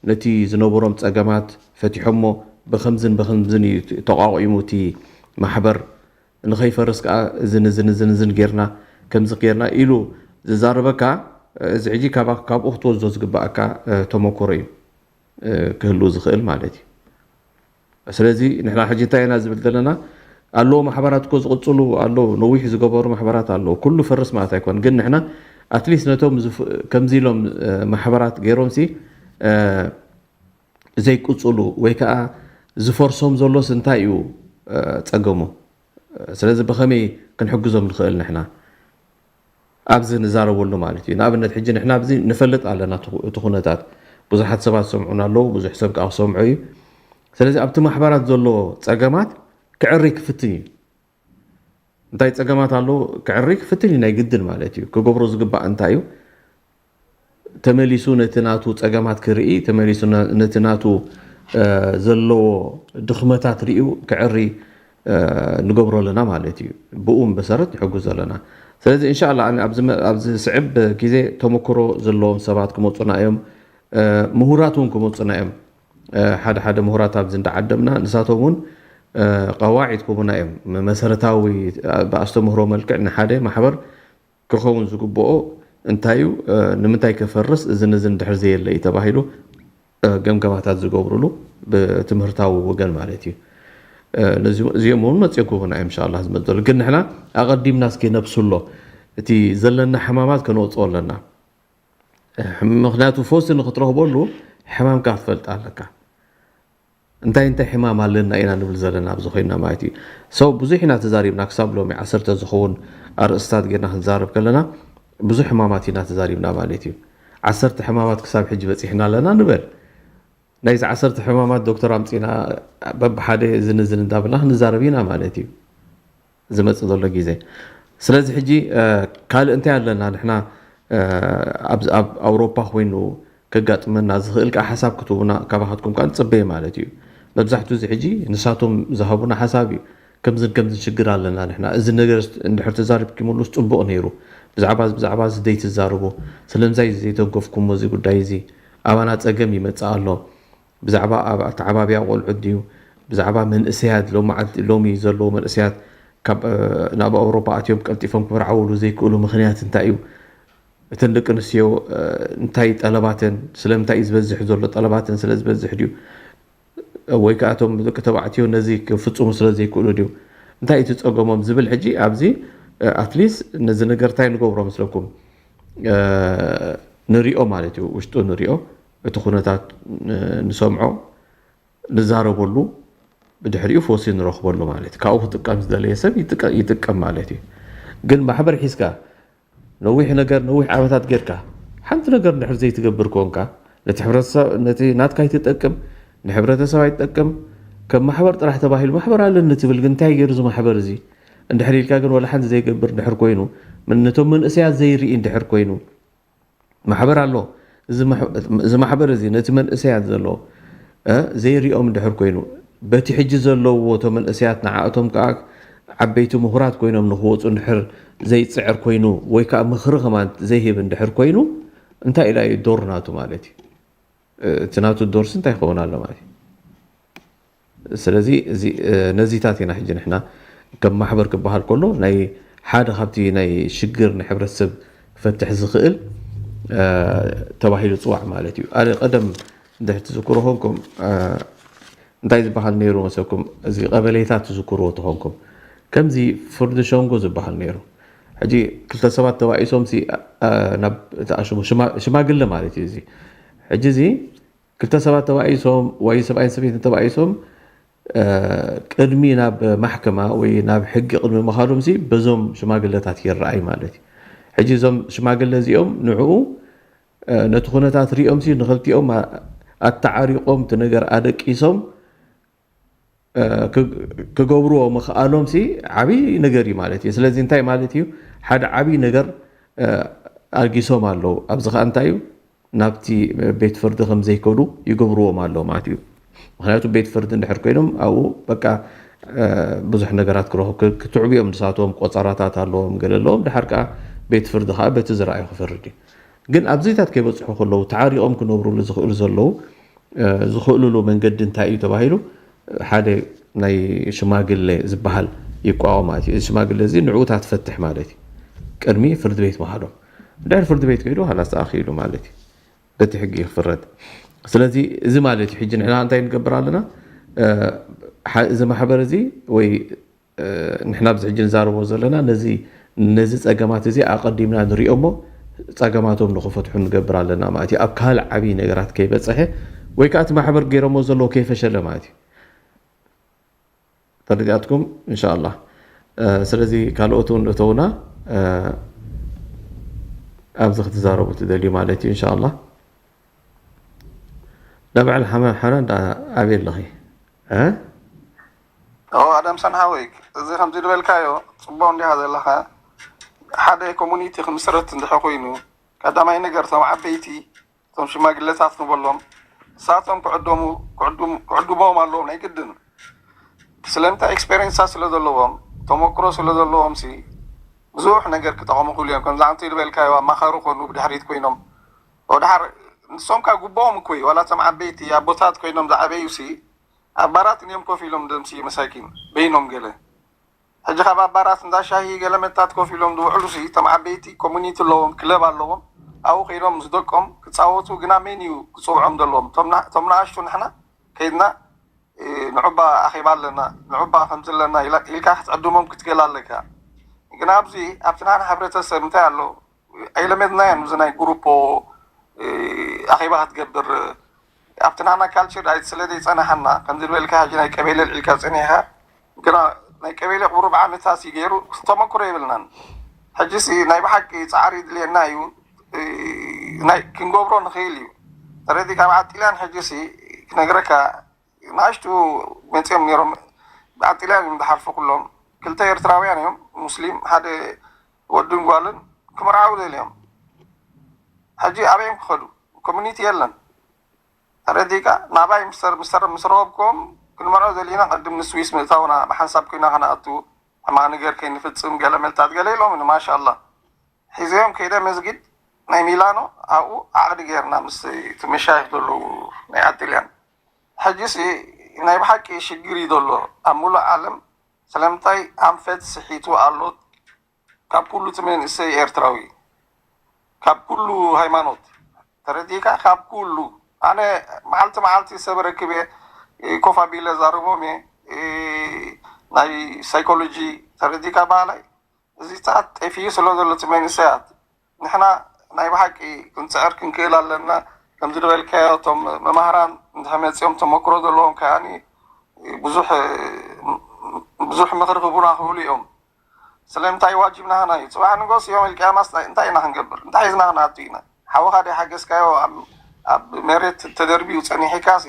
ነቲ ዝነበሮም ፀገማት ፈቲሖሞ፣ ብኸምዝን ብኸምዝን እዩ ተቋቒሙ እቲ ማሕበር፣ ንኸይፈርስ ከኣ እዝን እዝን እዝን እዝን ጌርና፣ ከምዚ ጌርና ኢሉ ዝዛረበካ፣ እዚ ሕጂ ካባ-፣ ካብኡ ክትወስዶ ዝግባኣካ፣ እ፣ ተመክሮ እዩ፣ እ፣ ክህሉ ዝኽእል ማለት እዩ። ስለዚ ንሕና ሕጂ እንታይ ኢና ዝብል ዘለና? ኣለዎ ማሕበራት እኮ ዝቕጽሉ ኣለዉ፣ ነዊሕ ዝገበሩ ማሕበራት ኣለዉ። ኩሉ ፈርስ ማለት ኣይኮን፣ ግን ንሕና ኣትሊስት ነቶም ዝፍ-፣ ከምዚ ኢሎም፣ እ፣ ማሕበራት ገይሮምሲ፣ እ፣ ዘይቅጽሉ ወይ ከኣ ዝፈርሶም ዘሎስ እንታይ እዩ፣ እ፣ ጸገሙ? ስለዚ ብኸመይ ክንሕግዞም ንኽእል ንሕና? ኣብዚ ንዛረበሉ ማለት እዩ። ንኣብነት ሕጂ ንሕና ኣብዚ ንፈልጥ ኣለና እቲ ኩ-፣ እቲ ኩነታት። ብዙሓት ሰባት ዝሰምዑና ኣለዉ፣ ብዙሕ ሰብ ከኣ ክሰምዖ እዩ። ስለዚ ኣብቲ ማሕበራት ዘሎ ጸገማት ክዕሪ ክፍትን እዩ። እንታይ ጸገማት ኣለዉ ክዕሪ ክፍትን እዩ፣ ናይ ግድን ማለት እዩ። ክገብሮ ዝግባእ እንታይ እዩ? ተመሊሱ ነቲ ናቱ ጸገማት ክርኢ፣ ተመሊሱ ነ-፣ ነቲ ናቱ፣ እ፣ ዘለዎ ድኽመታት ርእዩ ክዕሪ፣ እ፣ ንገብሮ ኣለና ማለት እዩ። ብኡ መሰረት ንሕግዞ ኣለና። ስለዚ እንሻላ ኣነ ኣብዚ መ-፣ ኣብዚ ዝስዕብ ግዜ ተመክሮ ዘለዎም ሰባት ክመጹና እዮም፣ እ፣ ምሁራት እውን ክመጹና እዮም። እ፣ ሓደ ሓደ ምሁራት ኣብዚ እንዳዓደምና ንሳቶም እውን፣ እ፣ ቀዋዒድ ክህቡና እዮም። መ-፣ መሰረታዊ፣ እ፣ ብኣስተምህሮ መልክዕ ንሓደ ማሕበር ክኸውን ዝግብኦ እንታይ እዩ? እ፣ ንምንታይ ከፈርስ፣ እዝን እዝን ድሕር ዘየለ እዩ ተባሂሉ፣ እ፣ ገምገማታት ዝገብሩሉ ብትምህርታዊ ወገን ማለት እዩ። እ፣ ነዚ-፣ እዚኦም እውን መጽዮም ክህቡና እዮም፣ እንሻላ፣ ዝመጽእ ዘሎ። ግን ንሕና ኣቐዲምና እስኪ ነብስሎ፣ እቲ ዘለና ሕማማት ከነውጽኦ ኣለና። እ፣ ምኽንያቱ ፈውሲ ንክትረኽበሉ ሕማምካ ክትፈልጥ ኣለካ። እንታይ እንታይ ሕማም ኣለና ኢና ንብል ዘለና ኣብዚ ኮይንና ማለት እዩ። So ብዙሕ ኢና ተዛሪብና፣ ክሳብ ሎሚ ዓሰርተ ዝኸውን ኣርእስታት ጌርና ክንዛረብ ከለና ብዙሕ ሕማማት ኢና ተዛሪብና ማለት እዩ። ዓሰርተ ሕማማት ክሳብ ሕጂ በፂሕና ኣለና ንበል። ናይዚ ዓሰርተ ሕማማት ዶክተር ኣምፂና በብሓደ እዝን እዝን እንዳበልና ክንዛረብ ኢና ማለት እዩ። ዝመጽእ ዘሎ ግዜ። ስለዚ ሕጂ፣ እ፣ ካልእ እንታይ ኣለና ንሕና፣ እ፣ ኣብ፣ ኣብ ኣውሮፓ ኮይኑ ከጋጥመና ዝኽእል ከኣ ሓሳብ ክትህቡና ካባኻትኩም ከኣ ንጽበየ ማለት እዩ። መብዛሕትኡ እዚ ሕጂ ንሳቶም ዝሃቡና ሓሳብ እዩ። ከምዝን ከምዝን ሽግር ኣለና ንሕና። እዚ ነገር እንድሕር ተዛሪብኪምሉስ ጽቡቕ ነይሩ። ብዛዕባ፣ ብዛዕባ እዚ ዘይትዛረቡ። ስለምንታይ እዚ ዘይተንከፍኩሞ እዚ ጉዳይ እዚ? ኣባና ጸገም ይመጽእ ኣሎ። ብዛዕባ ኣብ ኣተዓባብያ ቆልዑት ድዩ? ብዛዕባ መንእሰያት ሎማዓንቲ፣ ሎሚ ዘለዉ መንእሰያት ካብ፣ እ፣ ናብ ኣውሮፓ ኣትዮም ቀልጢፎም ክምርዓውሉ ዘይክእሉ ምኽንያት እንታይ እዩ? እተን ደቂ ኣንስትዮ፣ እ፣ እንታይ ጠለባተን፣ ስለምንታይ እዩ ዝበዝሕ ዘሎ? ጠለባተን ስለ ዝበዝሕ ድዩ? ወይ ከኣ እቶም ደቂ ተባዕትዮ ነዚ ክፍጽሙ ስለ ዘይክእሉ ድዩ? እንታይ እቲ ጸገሞም ዝብል ሕጂ ኣብዚ፣ እ፣ ኣትሊስት ነዚ ነገር እንታይ ንገብሮ መስለኩም? እ፣ ንሪኦ ማለት እዩ፣ ውሽጡ ንሪኦ፣ እቲ ኩነታት ን-፣ ንሰምዖ፣ ንዛረበሉ፣ ብድሕሪኡ ፈውሲ ንረኽበሉ ማለት እዩ። ካብኡ ክጥቀም ዝደለየ ሰብ ይጥቀ-፣ ይጥቀም ማለት እዩ። ግን ማሕበር ሒዝካ ነዊሕ ነገር፣ ነዊሕ ዓመታት ጌርካ ሓንቲ ነገር እንድሕር ዘይትገብር ኮንካ፣ ነቲ ሕብረተሰብ፣ ነቲ ናትካ ኣይትጠቅም፣ ንሕብረተሰብ ኣይትጠቅም፣ ከም ማሕበር ጥራሕ ተባሂሉ ማሕበር ኣለኒ ትብል፣ ግን እንታይ ገይሩ እዚ ማሕበር እዚ? እንድሕር ኢልካ ግን ወላ ሓንቲ ዘይገብር እንድሕር ኮይኑ፣ ምን-፣ ነቶም መንእሰያት ዘይርኢ እንድሕር ኮይኑ፣ ማሕበር ኣሎ። እዚ ማሕ-፣ እዚ ማሕበር እዚ ነቲ መንእሰያት ዘሎ፣ እ፣ ዘይሪኦም እንድሕር ኮይኑ፣ በቲ ሕጂ ዘለዎ እቶም መንእሰያት ንዓኣቶም ከኣ ዓበይቲ ምሁራት ኮይኖም ንኽወጹ እንድሕር ዘይጽዕር ኮይኑ፣ ወይ ከኣ ምኽሪ ከማን ዘይህብ እንድሕር ኮይኑ፣ እንታይ ኢላ እዩ ዶር ናቱ ማለት እዩ? እ፣ እቲ ናቱ ዶርሲ እንታይ ክኸውን ኣሎ ማለት እዩ? ስለዚ እዚ፣ እ፣ ነዚታት ኢና ሕጂ ንሕና ከም ማሕበር ክበሃል ከሎ ናይ ሓደ ካብቲ ናይ ሽግር ናይ ሕብረተሰብ ክፈትሕ ዝኽእል ተባሂሉ ፅዋዕ ማለት እዩ። ኣደ ቀደም እንድሕር ትዝክሩ ኾንኩም እንታይ ዝበሃል ነይሩ መሰኩም? እዚ ቀበሌታት ትዝክርዎ ተኾንኩም ከምዚ ፍርዲ ሸንጎ ዝበሃል ነይሩ። ሕጂ ክልተ ሰባት ተባኢሶም ናብ ሽማግለ ማለት እዩ። እዚ ሕጂ እዚ ክልተ ሰባት ተባኢሶም ወይ ሰብኣይን ሰበይትን ተባኢሶም ቅድሚ ናብ ማሕከማ ወይ ናብ ሕጊ ቅድሚ ምኻዶም ሲ በዞም ሽማግለታት ይረኣይ ማለት እዩ። ሕጂ እዞም ሽማግለ እዚኦም ንዕኡ ነቲ ኩነታት ሪኦም ሲ ንክልቲኦም ኣተዓሪቆም እቲ ነገር ኣደቂሶም ክገብርዎ ምኽኣሎም ሲ ዓብይ ነገር እዩ ማለት እዩ። ስለዚ እንታይ ማለት እዩ? ሓደ ዓብይ ነገር ኣልጊሶም ኣለዉ። ኣብዚ ከዓ እንታይ እዩ? ናብቲ ቤት ፍርዲ ከም ዘይከዱ ይገብርዎም ኣለዉ ማለት እዩ። ምክንያቱ ቤት ፍርዲ እንድሕር ኮይኖም ኣብኡ በቃ ብዙሕ ነገራት ክረኹ ክትዕብዮም ንሳቶም ቆፀራታት ኣለዎም ገለ ኣለዎም። ድሓር ከዓ ቤት ፍርዲ ከዓ በቲ ዝረኣዩ ክፈርድ እዩ። ግን ኣብዚታት ከይበፅሑ ከለዉ ተዓሪቆም ክነብሩሉ ዝኽእሉ ዘለዉ ዝኽእሉሉ መንገዲ እንታይ እዩ ተባሂሉ ሓደ ናይ ሽማግለ ዝበሃል ይቋቋም ማለት እዩ። እዚ ሽማግለ እዚ ንዕኡታት ፈትሕ ማለት እዩ። ቅድሚ ፍርዲ ቤት ምኻዶም ድሕሪ ፍርዲ ቤት ከይዱ ሃላስ ተኣኺሉ ማለት እዩ። በቲ ሕጊ ክፍረድ። ስለዚ እዚ ማለት እዩ ሕጂ ንሕና እንታይ ንገብር ኣለና? እዚ ማሕበር እዚ ወይ ንሕና ኣብዚ ሕጂ ንዛረቦ ዘለና ነዚ ነዚ ፀገማት እዚ ኣቐዲምና ንሪኦ እሞ ፀገማቶም ንክፈትሑ ንገብር ኣለና ማለት እዩ። ኣብ ካልእ ዓብዪ ነገራት ከይበፀሐ ወይ ከዓ እቲ ማሕበር ገይሮሞ ዘለዎ ከይፈሸለ ማለት እዩ። ተረዲኣትኩም እንሻላ። ስለዚ ካልኦት እውን እተውና ኣብዚ ክትዛረቡ ትደልዩ ማለት እዩ እንሻላ። ዳብዓል ሓመ ሓና እንዳ ኣበይ ኣለኺ? እ? ኦ ኣዳም ሰንሓወይ፣ እዚ ከምዚ ዝበልካዮ ፅቡቅ እንዲኻ ዘለኻ። ሓደ ኮሙኒቲ ክምስረት እንድሐ ኮይኑ ቀዳማይ ነገር እቶም ዓበይቲ እቶም ሽማግለታት ንበሎም እሳቶም ክዕደሙ ክዕድሞም ኣለዎም ናይ ግድን። ስለምንታይ? ኤክስፔሪንሳ ስለ ዘለዎም ተመክሮ ስለ ዘለዎም ሲ ብዙሕ ነገር ክጠቐሙ ክብሉ እዮም። ከምዚ ኣንቲ ዝበልካዮ ኣማኻሪ ኮኑ ብድሕሪት ኮይኖም ወድሓር ንሶም ካብ ጉቦኦም እኮ እዩ ዋላ እቶም ዓበይቲ ኣቦታት ኮይኖም ዝዓበዩ ሲ ኣብ ባራት እዮም ኮፍ ኢሎም ደምሲ መሳኪን በይኖም ገለ ሕጂ ካብ ኣባራት እንዳ ሻሂ ገለ መታት ኮፍ ኢሎም ዝውዕሉ ሲ እቶም ዓበይቲ ኮሙኒቲ ኣለዎም ክለብ ኣለዎም ኣብኡ ከይዶም ምስ ደቆም ክፃወቱ ግና መን እዩ ክፅውዖም ዘለዎም? እቶም ንኣሽቱ ንሕና ከይድና ንዑባ ኣኼባ ኣለና ንዑባ ከምዚ ኣለና ኢልካ ክትዕድሞም ክትገል ኣለካ። ግን ኣብዚ ኣብቲ ናና ሕብረተሰብ እንታይ ኣሎ ኣይለመድናዮን እዚ ናይ ጉሩፖ ኣኼባ ክትገብር ኣብቲ ናና ካልቸር ኣይ ስለ ዘይፀናሓና ከምዚ ዝበልካ ሕጂ ናይ ቀቤለ ልዒልካ ፀኒሕካ ግና ናይ ቀቤለ ቁሩብ ዓመታት እዩ ገይሩ ተመክሮ የብልናን። ሕጂሲ ናይ ብሓቂ ፃዕሪ ይድልየና እዩ ናይ ክንገብሮ ንኽእል እዩ። ተረዲካ ኣብ ዓጢልያን ሕጂሲ ክነግረካ ንኣሽቱ መፅኦም ነይሮም ብዓጢልያን እዮም ዝሓልፉ ኩሎም ክልተ ኤርትራውያን እዮም ሙስሊም ሓደ ወድን ጓልን ክምርዓው ደልዮም ሕጂ ኣበዮም ክኸዱ ኮሚኒቲ የለን ተረዲካ ናባይ ምስተር ምስተር ምስ ረኸብኩም ክንመርዖ ዘሊና ቅድም ንስዊስ ምእታውና ብሓንሳብ ኮይና ከነኣቱ ሕማቕ ነገር ከይንፍጽም ገለ መልታት ገለ ኢሎምኒ ማሻላ ሒዘዮም ከይደ መስጊድ ናይ ሚላኖ ኣብኡ ዓቕዲ ገይርና ምስ እቲ መሻይኽ ዘለዉ ናይ ዓድልያን ሕጂሲ ናይ ብሓቂ ሽግር እዩ ዘሎ ኣብ ሙሉእ ዓለም ስለምንታይ ኣንፈት ስሒቱ ኣሎ ካብ ኩሉ እቲ መንእሰይ ኤርትራዊ ካብ ኩሉ ሃይማኖት ተረዲእካ ካብ ኩሉ ኣነ መዓልቲ መዓልቲ ሰብ ረክብ እየ ኮፍ ኣቢለ ዛርቦም እየ ናይ ሳይኮሎጂ ተረዲእካ በሃላይ እዚታት ጠፊኡ ስለ ዘሎ እቲ መንእሰያት ንሕና ናይ ብሓቂ ክንፅዕር ክንክእል ኣለና ከምዚ ዝበልካዮ እቶም መማህራን እንድሕር መፂኦም ተመክሮ ዘለዎም ከዓኒ ብዙሕ ብዙሕ ምኽሪ ክቡና ክብሉ እዮም ስለምንታይ ዋጅብ ናህና እዩ ፅባሕ ንጎስ ዮም ልቅያማስ እንታይ ኢና ክንገብር እንታይ ሒዝና ክንኣቱ ኢና ሓወኻ ደይ ሓገዝካዮ ኣብ መሬት ተደርቢዩ ፀኒሒካ ሲ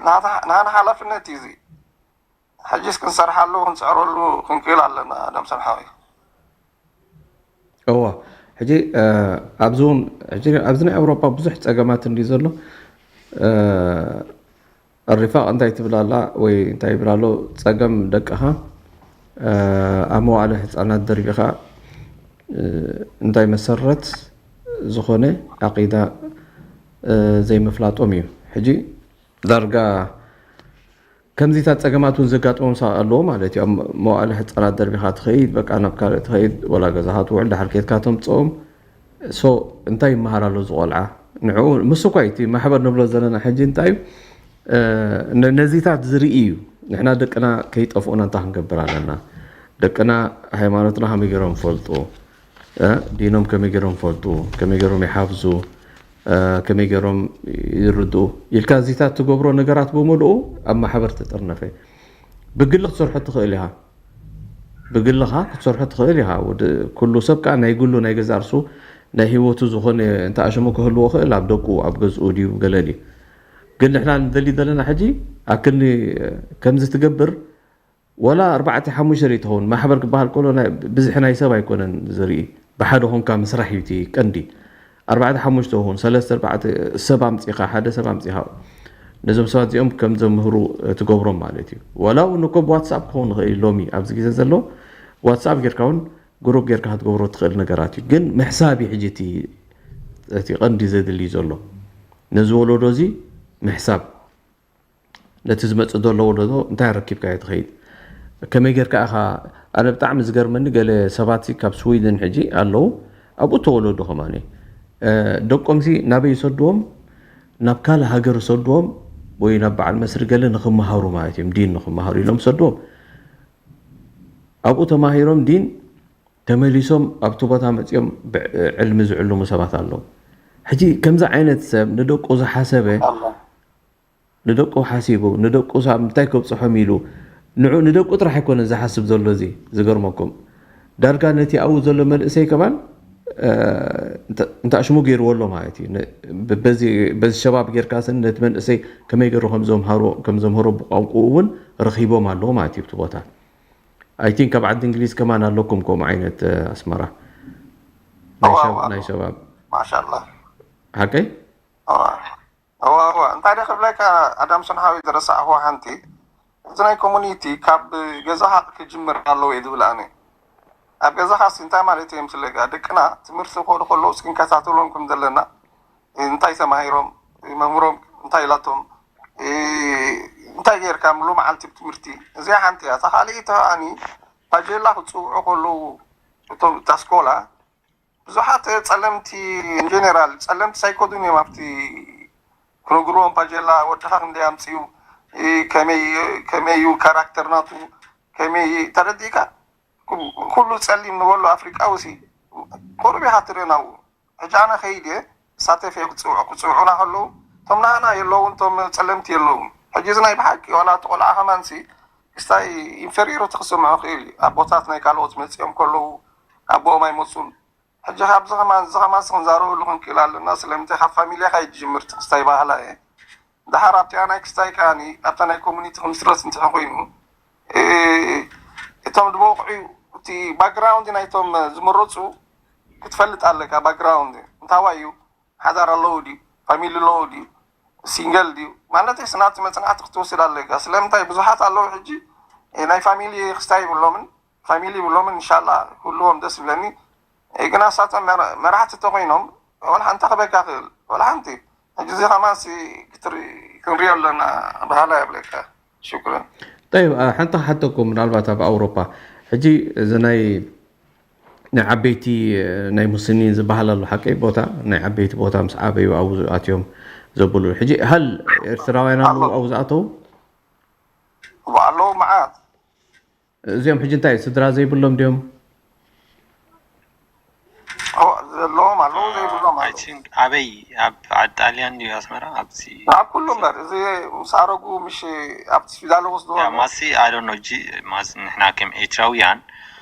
ናህና ሓላፍነት እዩ እዚ ሕጂስ ክንሰርሓሉ ክንፅዕረሉ ክንክእል ኣለና ደምሰን ሓወይ እዋ ሕጂ ኣብዚ እውን ሕጂ ኣብዚ ናይ ኣውሮፓ ብዙሕ ፀገማት እንዲ ዘሎ ሪፋቕ እንታይ ትብል ኣላ ወይ እንታይ ይብል ኣሎ ፀገም ደቅኻ ኣብ መዋእለ ህፃናት ደርቢኻ እንታይ መሰረት ዝኾነ ዓቂዳ ዘይምፍላጦም እዩ ሕጂ ዳርጋ ከምዚታት ጸገማት እውን ዘጋጥሞም ሰባት ኣለዎ ማለት እዩ። ኣብ መዋእለ ህጻናት ደርቢኻ ትኸይድ፣ በቃ ናብ ካልእ ትኸይድ፣ ወላ ገዛኻ ትውዕል፣ ድሓር ኬድካ ተምጽኦም። ሶ እንታይ ይመሃር ኣሎ እዚ ቆልዓ? ንዕኡ ምስ እኳ እቲ ማሕበር ንብሎ ዘለና ሕጂ እንታይ እዩ? እ፣ ነ-፣ ነዚታት ዝርኢ እዩ። ንሕና ደቅና ከይጠፍኡና እንታይ ክንገብር ኣለና? ደቅና ሃይማኖትና ከመይ ገይሮም ይፈልጡ? እ፣ ዲኖም ከመይ ገይሮም ይፈልጡ? ከመይ ገይሮም ይሓፍዙ? እ፣ ከመይ ገይሮም ይርድኡ? ኢልካ እዚታት ትገብሮ ነገራት ብምልኡ ኣብ ማሕበር ተጠርነፈ። ብግሊ ክትሰርሖ ትኽእል ኢኻ። ብግልኻ ክትሰርሖ ትኽእል ኢኻ። ወዲ-፣ ኩሉ ሰብ ከኣ ናይ ግሉ ናይ ገዛእ ርእሱ ናይ ህይወቱ ዝኾነ እንተ ኣሽሙ ክህልዎ ክእል፣ ኣብ ደቁ፣ ኣብ ገዝኡ ድዩ፣ ገለ ድዩ። ግን ንሕና ንደሊ ዘለና ሕጂ ኣክኒ ከምዚ ትገብር፣ ወላ ኣርባዕተ ሓሙሽተ ዘይትኸውን ማሕበር ክበሃል ከሎ ናይ ብዝሒ ናይ ሰብ ኣይኮነን ዝርኢ። ብሓደ ኾንካ ምስራሕ እዩ እቲ ቀንዲ። ኣርባዕተ ሓሙሽተ ኹን፣ ሰለስተ ኣርባዕተ ሰብ ኣምጺኻ፣ ሓደ ሰብ ኣምጺኻ፣ ነዞም ሰባት እዚኦም ከም ዘምህሩ ትገብሮም ማለት እዩ። ዋላ እውን እኮ ብዋትስኣፕ ክኸውን ይኽእል እዩ። ሎሚ ኣብዚ ግዜ ዘሎ ዋትስኣፕ ጌርካ እውን ግሩፕ ጌርካ ክትገብሮ ትኽእል ነገራት እዩ። ግን ምሕሳብ እዩ ሕጂ እቲ፣ እቲ ቀንዲ ዘድሊ ዘሎ። ነዚ ወለዶ እዚ ምሕሳብ፣ ነቲ ዝመጽእ ዘሎ ወለዶ እንታይ ረኪብካዮ ትኸይድ? ከመይ ጌርካ ኢኻ? ኣነ ብጣዕሚ ዝገርመኒ፣ ገለ ሰባት ካብ ስዊድን ሕጂ ኣለዉ፣ ኣብኡ ተወለዱ ከማኒ። እ፣ ደቆምሲ ናበይ ይሰድዎም? ናብ ካልእ ሃገር ይሰድዎም ወይ ናብ በዓል መስሪ ገለ ንኽመሃሩ ማለት እዮም፣ ዲን ንኽመሃሩ ኢሎም ይሰድዎም። ኣብኡ ተማሂሮም ዲን ተመሊሶም ኣብቲ ቦታ መጺኦም ብዕ-፣ ዕልሚ ዝዕልሙ ሰባት ኣለዉ። ሕጂ ከምዚ ዓይነት ሰብ ንደቁ ዝሓሰበ፣ ኣላ። ንደቁ ሓሲቡ፣ ንደቁ ሳብ እንታይ ከብጽሖም ኢሉ፣ ንዑ-፣ ንደቁ ጥራሕ ኣይኮነን ዝሓስብ ዘሎ። እዚ ዝገርመኩም፣ ዳርጋ ነቲ ኣብኡ ዘሎ መንእሰይ ከማን፣ እ፣ እንተ-፣ እንተ ኣሽሙ ገይርዎ ኣሎ ማለት እዩ። ነ-፣ ብ-፣ በዚ፣ በዚ ሸባብ ጌርካ ስን ነቲ መንእሰይ ከመይ ገይሩ ከም ዘምሃሮ፣ ከም ዘምህሮ ብቋንቋኡ እውን ረኺቦም ኣለዉ ማለት እዩ። ኣብቲ ቦታ፣ I think፣ ካብ ዓዲ እንግሊዝ ከማን ኣለኩም ከምኡ ዓይነት፣ እ፣ ኣስመራ ናይ እዋ፣ ሸብ-፣ እዋ፣ ናይ ሸባብ። ማሻላ። ሓቀይ? እዋ፣ እዋ፣ እዋ። እንታይ ደ ክብለካ፣ ኣዳምሶን ሓወይ፣ ዝረሳዕኹዋ ሓንቲ፣ እዚ ናይ ኮሙኒቲ ካብ ገዛኻ ክጅምር ኣለዎ እየ ዝብል ኣነ። ኣብ ገዛኻ ሲ እንታይ ማለት እየ ምስለካ፣ ደቅና ትምህርቲ ክኸዱ ከለዉ እስኪ ንከታተሎም ከም ዘለና፣ እንታይ ተማሂሮም፣ መምህሮም እንታይ ኢላቶም፣ እ፣ እንታይ ጌርካ ምሉ መዓልቲ ብትምህርቲ። እዚኣ ሓንቲ እያ። እታ ካልኣይቲ ከኣኒ ፓጀላ ክጽውዑ ከለዉ፣ እቶም፣ እታ ኣስኮላ፣ ብዙሓት ጸለምቲ፣ ኢንጀነራል፣ ጸለምቲ ሳይኮዱን እዮም ኣብቲ ክነግርዎም፣ ፓጀላ ወድኻ ክንደይ ኣምጽኡ፣ እ፣ ከመይ፣ ከመይ እዩ ካራክተር ናቱ፣ ከመይ፣ ተረዲእካ? ኩ-፣ ኩሉ ጸሊም ንበሎ ኣፍሪቃዊ ሲ ቁሩብ ኢኻ ትርኢ ናብኡ። ሕጂ ኣነ ከይድ እየ፣ ሳተፍ እየ ክጽውዑ፣ ክጽውዑና ከለዉ፣ እቶም ናህና የለውን፣ እቶም ጸለምቲ የለውን። ሕጂ እዚ ናይ ብሓቂ ዋላ እቲ ቆልዓ ከማንሲ ክስታይ ኢንፌሪዮሪቲ ክስምዖ ክእል እዩ። ኣቦታት ናይ ካልኦት መጺኦም ከለዉ ኣቦኦም ኣይመጹን። ሕጂ ካብዚ ከማን፣ እዚ ከማንሲ ክንዛረበሉ ክንክእል ኣለና። ስለምንታይ ካብ ፋሚልያኻ ይጅምር እቲ ክስታይ ባህላ እየ። ደሓር ኣብቲኣ ናይ ክስታይ ከኣኒ ኣብታ ናይ ኮሙኒቲ ክምስረት እንተ ኮይኑ፣ እ፣ እቶም ብወቕዒ እቲ ባክግራውንድ ናይቶም ዝምረጹ ክትፈልጥ ኣለካ። ባክግራውንድ እንታዋይ እዩ፣ ሓዳር ኣለዎ ድዩ፣ ፋሚሊ ኣለዎ ድዩ፣ ሲንገል ድዩ ማለት ስናቲ መጽናዕቲ ክትወስድ ኣለካ። ስለምንታይ ብዙሓት ኣለዉ ሕጂ፣ እ፣ ናይ ፋሚሊ ክስታይ ይብሎምን ፋሚሊ ይብሎምን፣ እንሻላ ኩልዎም ደስ ይብለኒ። እ፣ ግና እሳቶም መራ-፣ መራሕቲ ተኾይኖም ወላ ሓንቲ ክበካ ክእል፣ ወላ ሓንቲ። ሕጂ እዚ ከማንሲ ክትርኢ፣ ክንሪኦ ኣለና፣ ባህላ የብለካ። ሽኩረን። ጠይብ፣ ኣ፣ ሓንቲ ክሓተኩም፣ ምናልባት ኣብ ኣውሮፓ ሕጂ እዚ ናይ፣ ናይ ዓበይቲ፣ ናይ ሙስሊሚን ዝበሃል ኣሎ፣ ሓቀይ ቦታ፣ ናይ ዓበይቲ ቦታ ምስ ዓበዩ ኣብኡ ኣትዮም ዘብሉ። ሕጂ ሃል ኤርትራውያን ኣለዉ ኣሎ። ኣብኡ ዝኣተዉ? እዋ ኣለዉ መዓት። እዚኦም ሕጂ እንታይ ስድራ ዘይብሎም ድዮም? እዋ ዘለዎም ኣለዉ፣ ዘይብሎም I ኣለዉ። think ኣበይ፣ ኣብ ዓዲ ጣልያን ድዩ ኣስመራ? ኣብዚ ኣብ ኩሉ እምበር፣ እዚ ምስ ኣረጉ፣ ምሽ ኣብቲ ስፒዳል ወስድዎ ያ፣ ኣለዉ። ማሲ፣ I don't know፣ ጂ-፣ ማስ-፣ ንሕና ከም ኤርትራውያን፣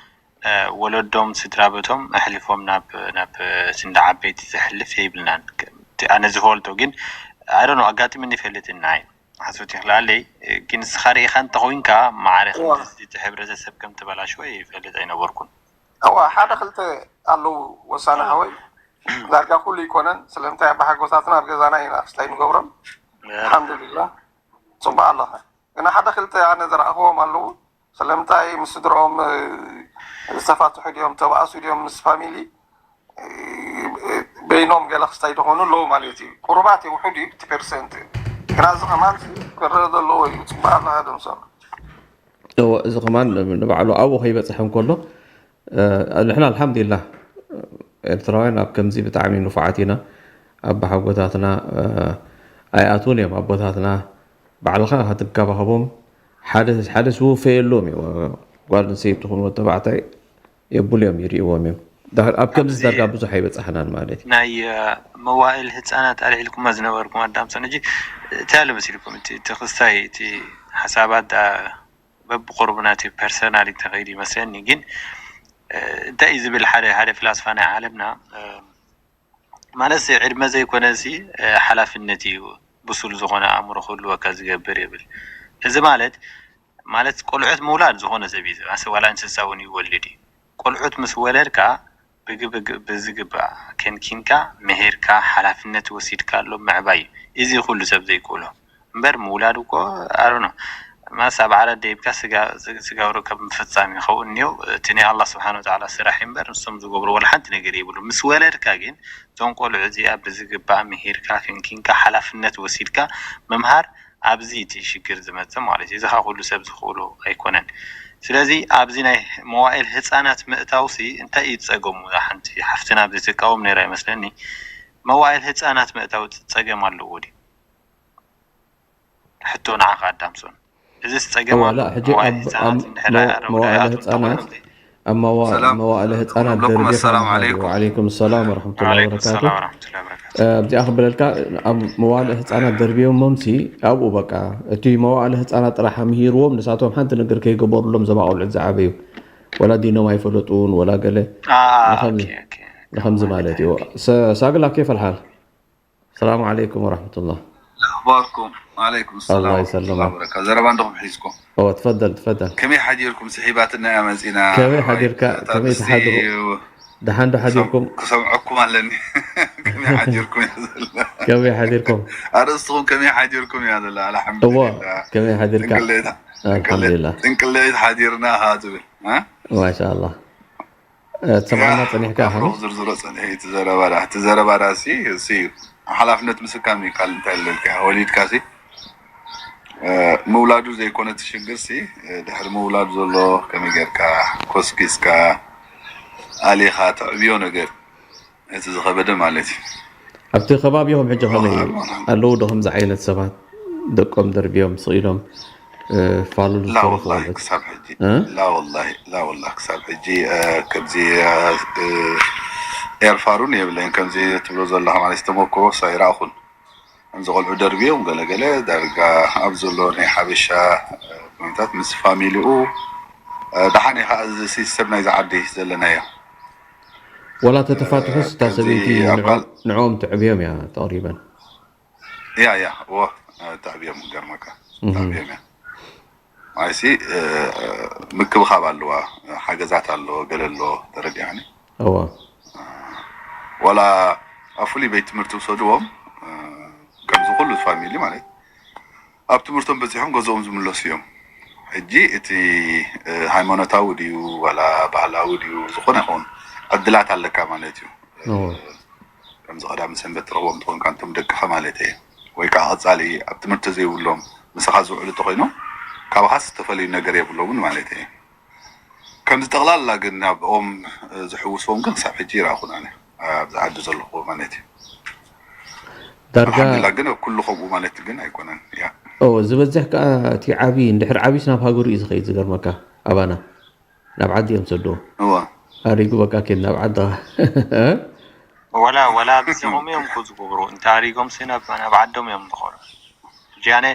እ፣ ወለዶም፣ ስድራ ቤቶም ኣሕሊፎም ናብ፣ ናብ፣ እ፣ እንዳ ዓበይቲ ዘሕልፍ የብልናን። ከ-፣ እቲ ኣነ ዝፈልጦ ግን፣ I don't know፣ ኣጋጢሙኒ ይፈልጥ ናይ ሓሶት ይኽላለይ፣ እ፣ ግን ንስኻ ርኢኻ እንተኾይንካ፣ ማዕረ እዋ። ከምዚ እቲ ሕብረተሰብ ከም ተበላሸወ ይፈልጥ ኣይነበርኩን። እዋ፣ ሓደ ክልተ ኣለዉ ወሳኒ ሓወይ። ዳርጋ ኩሉ ይኮነን። ስለምንታይ ኣባሓጎታትና ኣብ ገዛና ኢና ክስታይ ንገብሮም። ያ። ኣልሓምዱሊላህ። ጽቡቕ ኣለኻ። ግና ሓደ ክልተ ኣነ ዝረኣኽዎም ኣለዉ። ስለምንታይ ምስ ስድርኦም፣ እ፣ ዝተፋትሑ ድዮም፣ ተባእሱ ድዮም ምስ ፋሚሊ፣ እ፣ በይኖም ገለ ክስታይ ዝኾኑ ኣለዉ ማለት እዩ። ቁሩባት እዩ፣ ውሑድ እዩ፣ እቲ ፐርሰንት። እዚ ከማን ክረአ ዘለዎ እዩ። ጽቡቅ ኣለኻ ደምሰው። እወ፣ እዚ ከማን ንባዕሉ ኣብኡ ከይበፅሕ እንከሎ፣ እ፣ ንሕና ኣልሓምዱሊላህ ኤርትራውያን ኣብ ከምዚ ብጣዕሚ ንፉዓት ኢና። ኣባሓጎታትና፣ እ፣ ኣይኣትውን እዮም ኣቦታትና። ባዕልኻ ትንከባኸቦም፣ ሓደ ሓደ ዝውፈየሎም እዩ። ጓል ኣንስተይቲ ትኹን ወዲ ተባዕታይ የብሉ እዮም፣ ይርእዎም እዮም። ዳር ኣብ ከምዚ ኣብዚ ዳርጋ ብዙሕ ኣይበጻሕናን ማለት እዩ። ናይ እ፣ መዋእል ህፃናት ኣልዒልኩማ ዝነበርኩም ኣዳምሶን፣ ሕጂ እንታይ ኣሎ መሲልኩም? እቲ እቲ ክስታይ እቲ ሓሳባት ኣ፣ በብቁርቡ ናቲ ፐርሰናል ተኸይዱ ይመስለኒ። ግን እ፣ እንታይ እዩ ዝብል ሓደ ሓደ ፍላስፋ ናይ ዓለምና እ፣ ማለት ሲ ዕድመ ዘይኮነ ሲ እ፣ ሓላፍነት እዩ፣ ብሱል ዝኾነ ኣእምሮ ክህልወካ ዝገብር ይብል። እዚ ማለት ማለት ቆልዑት ምውላድ ዝኾነ ሰብ እዩ። ኣሰ ዋላ እንስሳ እውን ይወልድ እዩ። ቆልዑት ምስ ወለድካ ብግብግ ብዝግባእ ከንኪንካ ምሂርካ ሓላፍነት ወሲድካሎም ምዕባይ እዩ። እዚ ኩሉ ሰብ ዘይክእሎ እምበር ምውላድ እኮ ኣሮኖ ማስ ኣብ ዓራት ደይብካ ስጋ ስጋው ርከብ ምፍጻም እዩ። ከብኡ እኒው እቲ ናይ ኣላህ ስብሓን ወተዓላ ስራሕ እዩ እምበር ንሶም ዝገብሩ ወላ ሓንቲ ነገር የብሉ። ምስ ወለድካ ግን እዞም ቆልዑ እዚኣ ብዝግባእ ምሂርካ ከንኪንካ ሓላፍነት ወሲድካ ምምሃር ኣብዚ እቲ ሽግር ዝመጽእ ማለት እዩ። እዚ ኸዓ ኩሉ ሰብ ዝኽእሎ ኣይኮነን። ስለዚ ኣብዚ ናይ መዋእል ህፃናት ምእታው ሲ እንታይ እዩ ጸገሙ? እዛ ሓንቲ ሓፍትና ኣብዚ ትቃወም ነይራ ይመስለኒ። መዋእል ህፃናት ምእታው ጸገም ኣለዎ ድዩ? ሕቶ ንዓኻ ኣዳምሶን። እዚስ ጸገም እወ ኣሎ? ላ ሕጂ መዋእል ኣብ ህፃናት ኣብ እንድሕር መዋ- ኣይኣረቡ መዋእለ ኣይኣትውን ህፃናት ተኾይኖም ኣብ መዋ- ሰላም መዋእለ ህፃናት ለኩም ደርቢኻ ኣሰላሙ ምሃብ እዩ። ዓለይኩም። ወዓለይኩም ሰላም ወረሕመቱላሂ ዓለይኩም ወበረካቱ። ሰላም ወረሕመቱላሂ ወበረካቱ። እ፣ ኣብዚኣ ክብለልካ ኣብ መዋእለ ህፃናት ደርብዮሞም ሲ ኣብኡ በቃ እቲ መዋእለ ህፃናት ጥራሕ ምሂርዎም ንሳቶም ሓንቲ ነገር ከይገበሩሎም ዘም ኣቆልዑት ዝዓበዩ ወላ ዲኖም ኣይፈለጡን ወላ ገለ ኣ፣ ንኸም- ኦኬ፣ ኦኬ። ንኸምዚ ማለት እዩ። ሰ- ሳግላ ኬፍ ኣልሓል ሰላም ዓለይኩም ወረሕመቱላህ። ኣኽባርኩም። ዓለይኩም ሰላም ኣላህ ወረሕመቱላሂ ይሰልማክ። ወበረካቱ። ዘረባ እንድኹም ሒዝኩም። እወ ትፈደል ትፈደል። ከመይ ሓዲርኩም? ስሒባትና እያ መፂና። ከመይ ዋይ፣ ሓዲርካ እታ ከመይ ጥስቲ ትሓድሩ? ደሓን ዶ ሓዲርኩም? ክሰምዐኩም ኣለኒ። ከመይ ሓዲርኩም እያ ዘላ። ከመይ ሓዲርኩም? ኣርእስትኹም ከመይ ሓዲርኩም እያ ዘላ። እወ ኣልሓምዱሊላህ። ከመይ ሓዲርካ? ጥንቅሌት ኣልሓምዱሊላህ። ጥንቅሌት ሓዲርና ኢኻ ትብል። እ? ማሻኣላህ። እ፣ ትሰምዓና ጸኒሕካ ኢኻ? ኣፍሮ ዝርዝሮ ጸኒሐ እዩ። እቲ ዘረባ ዳ- እቲ ዘረባ ዳሲ እሱ እዩ። ሓላፍነት ምስካም እዩ። ካልእ እንታይ ኣለልካ? ወሊድካ ሲ እ፣ ምውላዱ ዘይኮነ እቲ ሽግር ሲ እ፣ ድሕሪ ምውላዱ ዘሎ ከመይ ጌርካ ኮስኪስካ ኣሊኻ ተዕብዮ ነገር እቲ ዝኸበደ ማለት እዩ። ኣብቲ ከባቢኹም ሕጂ ከመይ ኣለዉ ዶ ከምዚ ዓይነት ሰባት ደቆም ደርብዮም ስቕ ኢሎም እ፣ ፋሉል ላ ዝተረፉ ወላሂ ማለት ክሳብ ሕጂ እ? ላ ወላሂ ላ ወላሂ ክሳብ ሕጂ እ፣ ከምዚ እ፣ እ፣ ኤርፋሩን የብለይን። ከምዚ ትብሎ ዘለኻ ማለት ተመክሮ ሳ ይረኣኹን። ከምዚ ቆልዑ ደርብዮም ገለገለ ዳርጋ ኣብ ዘሎ ናይ ሓበሻ እ፣ ኩነታት ምስ ፋሚሊኡ እ፣ ደሓን ኢኻ። እዚ ሲስተም ናይዚ ዓዲ ዘለናዮ ወላ ተተፋትሑስ እታ ከምዚ ሰበይቲ ኣብ ንዕኦም ካል ንዕኦም ትዕብዮም እያ ተቕሪበን። ያ ያ እዎ እ፣ ተዕብዮም ገርመካ እህ። ተዕብዮም እያ ማይሲ እ፣ ምክብኻብ ኣለዋ። ሓገዛት ኣለዎ ገለ ኣለዎ ተረዲኣኒ። እወ ዋላ ኣብ ፍሉይ ቤት ትምህርቲ ውሰድዎም እ፣ ከምዚ ኩሉ ፋሚሊ ማለት ኣብ ትምህርቶም በፂሖም ገዝኦም ዝምለሱ እዮም። ሕጂ እቲ እ፣ ሃይማኖታዊ ድዩ ዋላ ባህላዊ ድዩ ዝኾነ ይኸውን ዕድላት ኣለካ ማለት እዩ። እወ ከምዚ ቀዳሚ ሰንበት ትረኽቦም ትኾንካ እንቶም ደቅኻ ማለት እየ። ወይ ከዓ ቀፃሊ ኣብ ትምህርቲ ዘይብሎም ምሳኻ ዝውዕሉ እንተኮይኖም ካባኻስ ዝተፈለዩ ነገር የብሎምን ማለት እየ። ከምዚ ጠቕላላ ግን ኣብኦም እ፣ ዝሕውስዎም ግን ክሳብ ሕጂ ይረኣኹን ኣነ ኣብዚ ዓዲ ዘለኹ ማለት እዩ። ዳርጋ ኣልሓምዱሊላህ ግን ኣብ ኩሉ ከምኡ ማለት ግን ኣይኮነን። ያ ኦ ዝበዝሕ ከዓ እቲ ዓብዪ እንድሕር ዓብዩስ ናብ ሃገሩ እዩ ዝኸይድ ዝገርመካ ኣባና ናብ ዓዲ እዮም ዝሰድዎ እዋ ኣሪጉ በቃ ኬድ ናብ ዓድኻ ወላ ወላ ኣብዚኦም እዮም እኮ ዝገብሩ። እንተ ኣሪጎም ሲ ናብ ናብ ዓዶም እዮም ዝኸዱ። ሕጂ ኣነ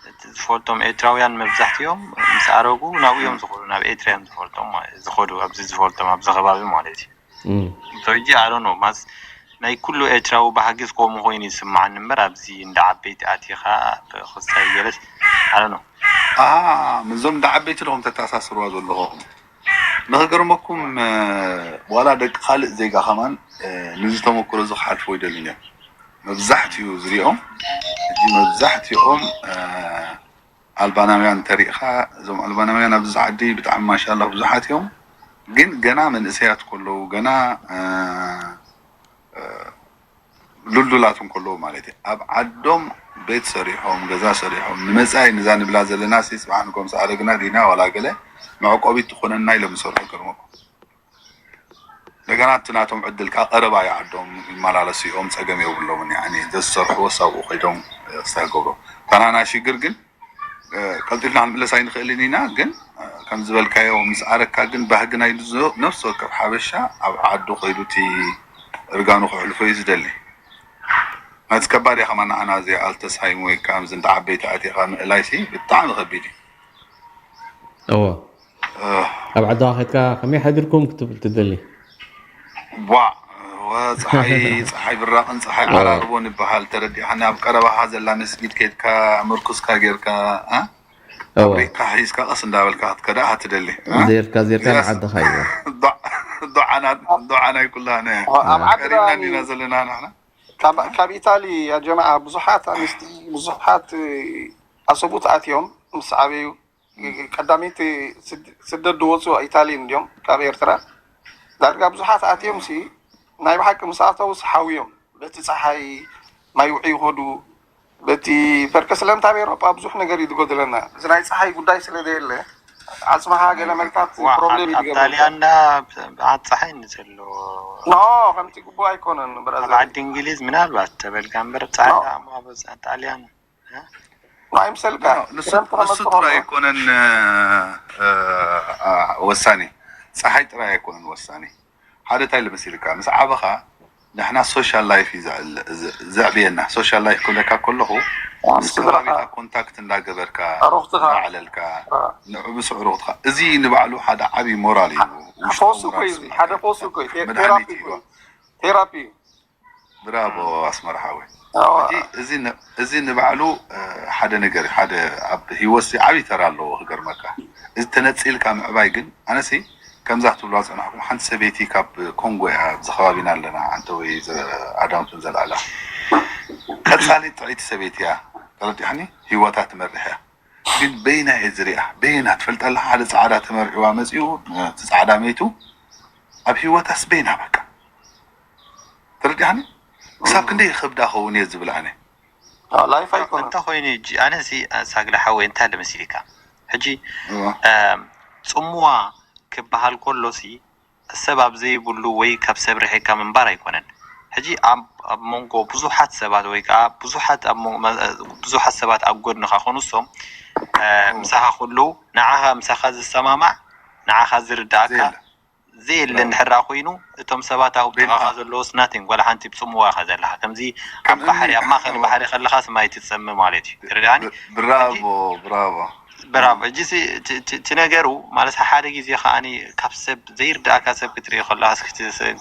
እቲ ዝፈልጦም ኤርትራውያን መብዛሕትኦም ምስ ኣረጉ ናብኡ እዮም ዝኸዱ፣ ናብ ኤርትራ እዮም ዝፈልጦም ማለት ዝኸዱ ኣብዚ ዝፈልጦም ኣብዚ ከባቢ ማለት እዩ። እም። So ሕጂ ኣሮኖ ማስ ናይ ኩሉ ኤርትራዊ ባህጊ ከምኡ ኮይኑ ይስምዓኒ እምበር ኣብዚ እንዳ ዓበይቲ ኣቲኻ ክሳይ ገለስ ኣሮኖ ኣሃ ምስዞም እንዳ ዓበይቲ ዶኹም ተተኣሳስርዋ ዘለኹም ንኽገርመኩም እ፣ ዋላ ደቂ ካልእ ዜጋ ከማን እ፣ ንዚ ተመክሮ እዚ ክሓልፍዎ ይደልን እዮም። መብዛሕትኡ ዝሪኦም ሕጂ መብዛሕትኦም እ፣ ኣልባናውያን እንተሪእኻ እዞም ኣልባናውያን ኣብዚ ዓዲ ብጣዕሚ ማሻላ ብዙሓት እዮም። ግን ገና መንእሰያት ከለዉ ገና እ፣ እ፣ ሉሉላት እንከለዉ ማለት እዩ። ኣብ ዓዶም ቤት ሰሪሖም፣ ገዛ ሰሪሖም፣ ንመጻኢ ንዛ ንብላ ዘለና ሲ ጽባሕ ንጎም ዝኣረግና ዲና ዋላ ገለ መዕቆቢት ትኾነና ኢሎም ዝሰርሑ ይገርመኩም። እንደገና እቲ ናቶም ዕድል ከኣ ቀረባ እዩ ዓዶም፣ ይመላለሱ እዮም፣ ጸገም የብሎምን። ያኒ ዘዝሰርሕዎ ሳብኡ ከይዶም ክስታይ ገብሮ። እታ ናና ሽግር ግን ቀልጢፍና ክንምለስ ኣይንኽእልን ኢና። ግን ከም ዝበልካዮ ምስ ኣረካ ግን ባህጊ ናይ ነፍሲ ወከፍ ሓበሻ ኣብ ዓዱ ከይዱ እቲ እርጋኑ ክሕልፎ እዩ ዝደሊ። ናቲ ከባድ እያ ከማን ንዓና እዚ ኣልተስሃይም ወይ ከዓ ምዚ እንዳ ዓበይቲ ኣቲኻ ምእላይ ሲ ብጣዕሚ ከቢድ እዩ። እዎ ኣብ ዓድኻ ከድካ ከመይ ሓዲርኩም ክትብል ትደሊ። ቧዕ ወ ፀሓይ ፀሓይ ብራቕን ፀሓይ ዓራርቦን ይበሃል። ተረዲእካኒ? ኣብ ቀረባኻ ዘላ መስጊድ ከድካ ምርኩስካ ጌርካ እ? ኣብ እዎ ሪእካ ሒዝካ ቀስ እንዳበልካ ክትከዳ ትደሊ እ? ዜርካ ዜርካ እዚኣስ ንዓድኻ እዩ። ዱዓ ዱዓ ናይ ኩላህና እያ። ኣብ ዓድና ቀሪብና እንዲና ዘለና ንሕና። ካብ ካብ ኢታሊ ያ ጀማዓ ብዙሓት ኣንስቲ ብዙሓት ኣሰቡት ኣትዮም ምስ ዓበዩ ቀዳመይቲ ስደት ዝወፁ ኢታሊ እንዲዮም ካብ ኤርትራ ዳርጋ ብዙሓት ኣትዮም ሲ ናይ ብሓቂ ምስ ኣተው ሲ ሓውዮም በቲ ፀሓይ ማይ ውዒ ይኸዱ በቲ ፈርቀ ስለምታ ኣብ ኤሮጳ ብዙሕ ነገር እዩ ዝጎድለና እዚ ናይ ፀሓይ ጉዳይ ስለ ዘየለ ዓፅምኻ ገለ መልታት ዋ ፕሮብሌም ኣብ እዩ ኣብ ዝገብረካ ጣልያን ዳ ብዓት ፀሓይ ንዘሎ ኖ ከምቲ ግቡእ ኣይኮነን ኣብ ብራዘር ዓዲ እንግሊዝ ምናልባት ተበልካ እምበር ፀሓይ ኖ ዳ እሞ ኣብ ጣልያን ኣይምሰልካ ንሱ ክረምቲ ንሱ ከመፅእ ጥራይ ከሎ ኣይኮነን እ፣ እ፣ ወሳኒ ፀሓይ ጥራይ ኣይኮነን ወሳኒ ሓደ እንታይ ልመሲልካ ምስ ዓበኻ ንሕና ሶሻል ላይፍ እዩ ዘዕል- ዘ- ዘዕብየና ሶሻል ላይፍ ክብለካ ከለኹ ምስ ምስ ስድራኻ ከባቢኻ ኮንታክት እንዳገበርካ ኣሮኽትኻ እንዳዓለልካ አ፣ ንዑ ምስ ኣዕሩኽትኻ እዚ ንባዕሉ ሓደ ዓብዪ ሞራል እዩ ውሽጣዊ ፈውሲ እኮ ሞራል እዩ እዚ ሓደ ይስምዓካ ፈውሲ እኮ እዩ ቴ- መድሃኒት ቴራፒ እዩ እኮ እዩ ቴራፒ እዩ ብራቮ ኣስመራ ሓወይ። ኣዋ። ሕጂ እዚ ን- እዚ ንባዕሉ እ፣ ሓደ ነገር ሓደ ኣብ ህይወት ዓብዪ ተራ ኣለዎ ክገርመካ። እዚ ተነፂልካ ምዕባይ ግን ኣነሲ ከምዛ ክትብልዋ ፀናሕኩም ሓንቲ ሰበይቲ ካብ ኮንጎ እያ ኣብዚ ከባቢና ኣለና ዓንተ ወይ ኣዳምቱን ዘልዓላ ቀፃሊ ጥዕይቲ ሰበይቲ እያ ተረዲሕኒ ህይወታ ትመርሕ እያ ግን በይና እየ ዝሪኣ በይና ትፈልጠላ ሓደ ፃዕዳ ተመርዒዋ መፂኡ እቲ ፃዕዳ መይቱ ኣብ ህይወታስ በይና በቃ ተረዲኣኒ ክሳብ ክንደይ ይኸብዳ ኸውን እየ ዝብል ኣነ ላይፍ ኣይኮነን እንተ ኮይኑ ሕጂ ኣነ ሲ ሳግለ ሓወይ እንታይ ለመሲልካ ሕጂ እዋ እም፣ ጽምዋ ክበሃል ከሎ ሲ ሰብ ኣብ ዘይብሉ ወይ ካብ ሰብ ርሒቕካ ምንባር ኣይኮነን ሕጂ ኣብ ኣብ መንጎ ብዙሓት ሰባት ወይ ከዓ ብዙሓት ኣብ መንጎ- ብዙሓት ሰባት ኣብ ጎድንኻ ኮኑ እሶም እ፣ ምሳኻ ከለዉ ንዓኻ ምሳኻ ዝሰማማዕ ንዓኻ ዝርዳእካ ዘየለ ዘየለ እንድሕር ደኣ ኮይኑ እቶም ሰባት ኣብ ጥቓኻ ዘለዉስ ናቲንግ ዋላ ሓንቲ ብጽምዋ ኢኻ ዘለኻ ከምዚ ኣብ ባሕሪ ኣብ ማእኸል ባሕሪ ከለኻስ ማይ ትጸሚ ማለት እዩ ትርድኣኒ ብራቮ ብራቮ ብራቮ እጂ እቲ ነገሩ ማለት ሓደ ግዜ ከዓኒ ካብ ሰብ ዘይርዳእካ ሰብ ክትርኢ ከለኻስ ክትስእን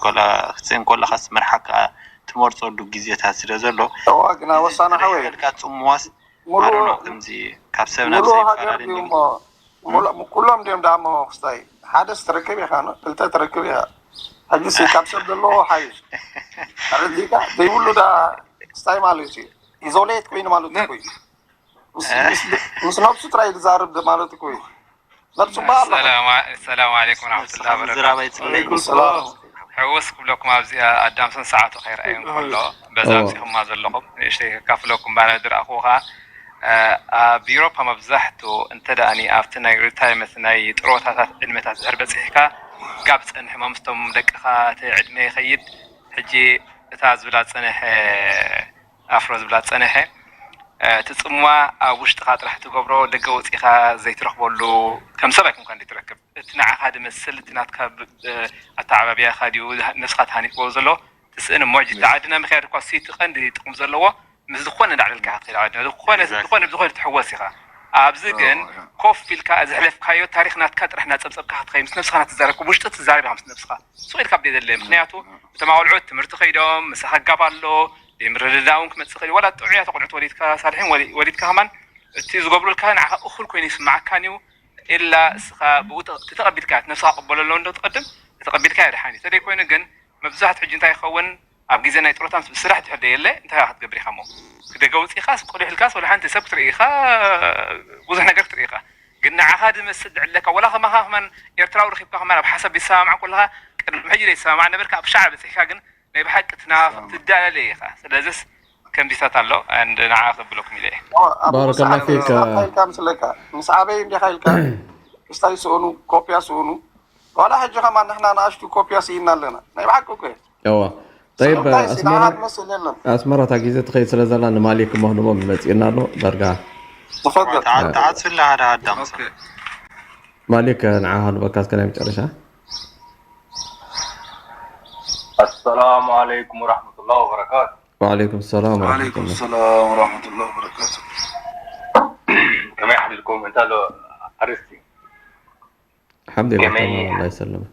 ከለኻስ መርሓቅ ከኣ ትመርጸሉ ግዜታት ስለ ዘሎ እዋ ግና ወሳኒ ሓወይ ልካ ጽምዋስ ሙሉ ኣሮኖ ከምዚ ካብ ሰብ ናብ ሙሉ ሰብ ሃገር ይፈላለ ድዩ እንዲሉ እሞ ሙሉ- ኩሎም ድዮም ዳሞ ክስታይ ሓደስ ትረክብ ኢኻ ኖ? ክልተ ትረክብ ኢኻ ሕጂ ሲ ካብ ሰብ ዘለዎ ሓይሽ ኣረዚካ ዘይብሉ ዳ ክስታይ ማለት እዩ ኢዞሌት ኮይኑ ማለት እኮ እዩ ምስ- ምስ- ምስ ነብሱ ጥራይ ዝዛርብ ማለት እኮ እዩ ነብሱ በኣላ ሰላም ሰላም ዓለይኩም ወራሕመቱላሂ ወበረካቱ። ዝራብ ኣይፅለይ ወዓለይኩም ሰላም ሕውስ ክብለኩም ኣብዚኣ ኣዳምሰን ሰዓቱ ከይረኣየን ከሎ በዛ ኣምፂኹማ ዘለኹም ንእሽተይ ከካፍለኩም ባነ ዝረኣኹዎ ከዓ ኣብ ዩሮፓ መብዛሕትኡ እንተ ደኣ ኣብቲ ናይ ሪታይርመንት ናይ ጥሮታታት ዕድመታት ድሕር በፂሕካ ጋብ ዝፀንሕ እሞ ምስቶም ደቅኻ እቲ ዕድመ ይኸይድ ሕጂ እታ ዝብላ ዝፀንሐ ኣፍሮ ዝብላ ዝፀንሐ እቲ ፅምዋ ኣብ ውሽጥኻ ጥራሕ ትገብሮ ደገ ወፂእኻ ዘይትረኽበሉ ከም ሰብ ኣይኮንካ እንዲ ትረክብ እቲ ንዓኻ ድመስል እቲ ናትካ ኣተዓባቢያኻ ድዩ ነብስኻ ተሃኒፅዎ ዘሎ ትስእን እሞ ሕጂ ዓድና ምክያድ እኳ እቲ ቀንዲ ጥቕሚ ዘለዎ ምስ ዝኾነ እንዳዕለልካ ክትኸይድ ዓድና ዝኾነ ዝኾነ ብዝኾነ ትሕወስ ኢኻ ኣብዚ ግን ኮፍ ኢልካ ዘሕለፍካዮ ታሪክ ናትካ ጥራሕ እናፀብፀብካ ክትኸይድ ምስ ነብስኻ ናትዛረብ ውሽጢ ትዛረብ ኢኻ ምስ ነብስኻ ሱቕ ኢልካ ብደይ ዘለ ምክንያቱ እቶም ኣቆልዑት ትምህርቲ ከይዶም ምሳኻ ጋብ ኣሎ ዘይምርድዳእ እውን ክመፅእ ይኽእል እዩ ዋላ ጥዑያት ኣቆልዑት ወሊድካ ሳልሒን ወሊድካ ከማን እቲ ዝገብሩልካ ንዓኻ እኹል ኮይኑ ይስምዓካን እዩ ኢላ እስኻ ብኡ ተቐቢልካ ነብስኻ ቅበሎ ኣለዎ እንዶ ትቐድም ተቐቢልካ የድሓን እዩ ተደይ ኮይኑ ግን መብዛሕት ሕጂ እንታይ ይኸውን ኣብ ግዜ ናይ ጥሮታ ምስ ብስራሕ ድሕር ደየለ እንታይ ክትገብር ኢኻ ሞ ክደገ ውፅኢኻስ ቁልሕ ኢልካስ ወላ ሓንቲ ሰብ ክትርኢ ኢኻ ብዙሕ ነገር ክትርኢ ኢኻ ግን ንዓኻ ዝመስል ዝዕለካ ወላ ከማኻ ከማን ኤርትራዊ ረኺብካ ከማን ኣብ ሓሳብ ዘይትሰማማዕ ከለኻ ቅድሚ ሕጂ ዘይትሰማማዕ ነበርካ ኣብ ሻዕ በፂሕካ ግን ናይ ብሓቂ ትናፍቕ ትዳለለ ኢኻ። ስለዚስ ከምዚታት ኣሎ ንዓ ክብለኩም ኢለ እየ። ባረከላ ፊክ። ኢልካ ምስለካ ምስ ዓበይ እንዲኻ ኢልካ ክስታይ ስእኑ ኮፒያ ስእኑ ዋላ ሕጂ ከማ ንሕና ንኣሽቱ ኮፒያ ስኢና ኣለና። ናይ ብሓቂ እኮ እየ። እዋ ጠይብ እንታይ ኣስመራ ስንዓት መስል የለን። ኣስመራ እታ ግዜ ትኸይድ ስለ ዘላ ንማሊክ መህንቦም መፂእና ኣሎ ዳርጋ ተፈገር ተዓፅላ ሓደ ኣዳምሳ ማሊክ ንዓ ሃንበካ እስከ ናይ መጨረሻ السلام عليكم ورحمة الله وبركاته. وعليكم السلام ورحمة وعليكم الله. السلام ورحمة الله وبركاته. كما يحللكم انت له عرستي. الحمد لله جميل. تمام، الله يسلمك.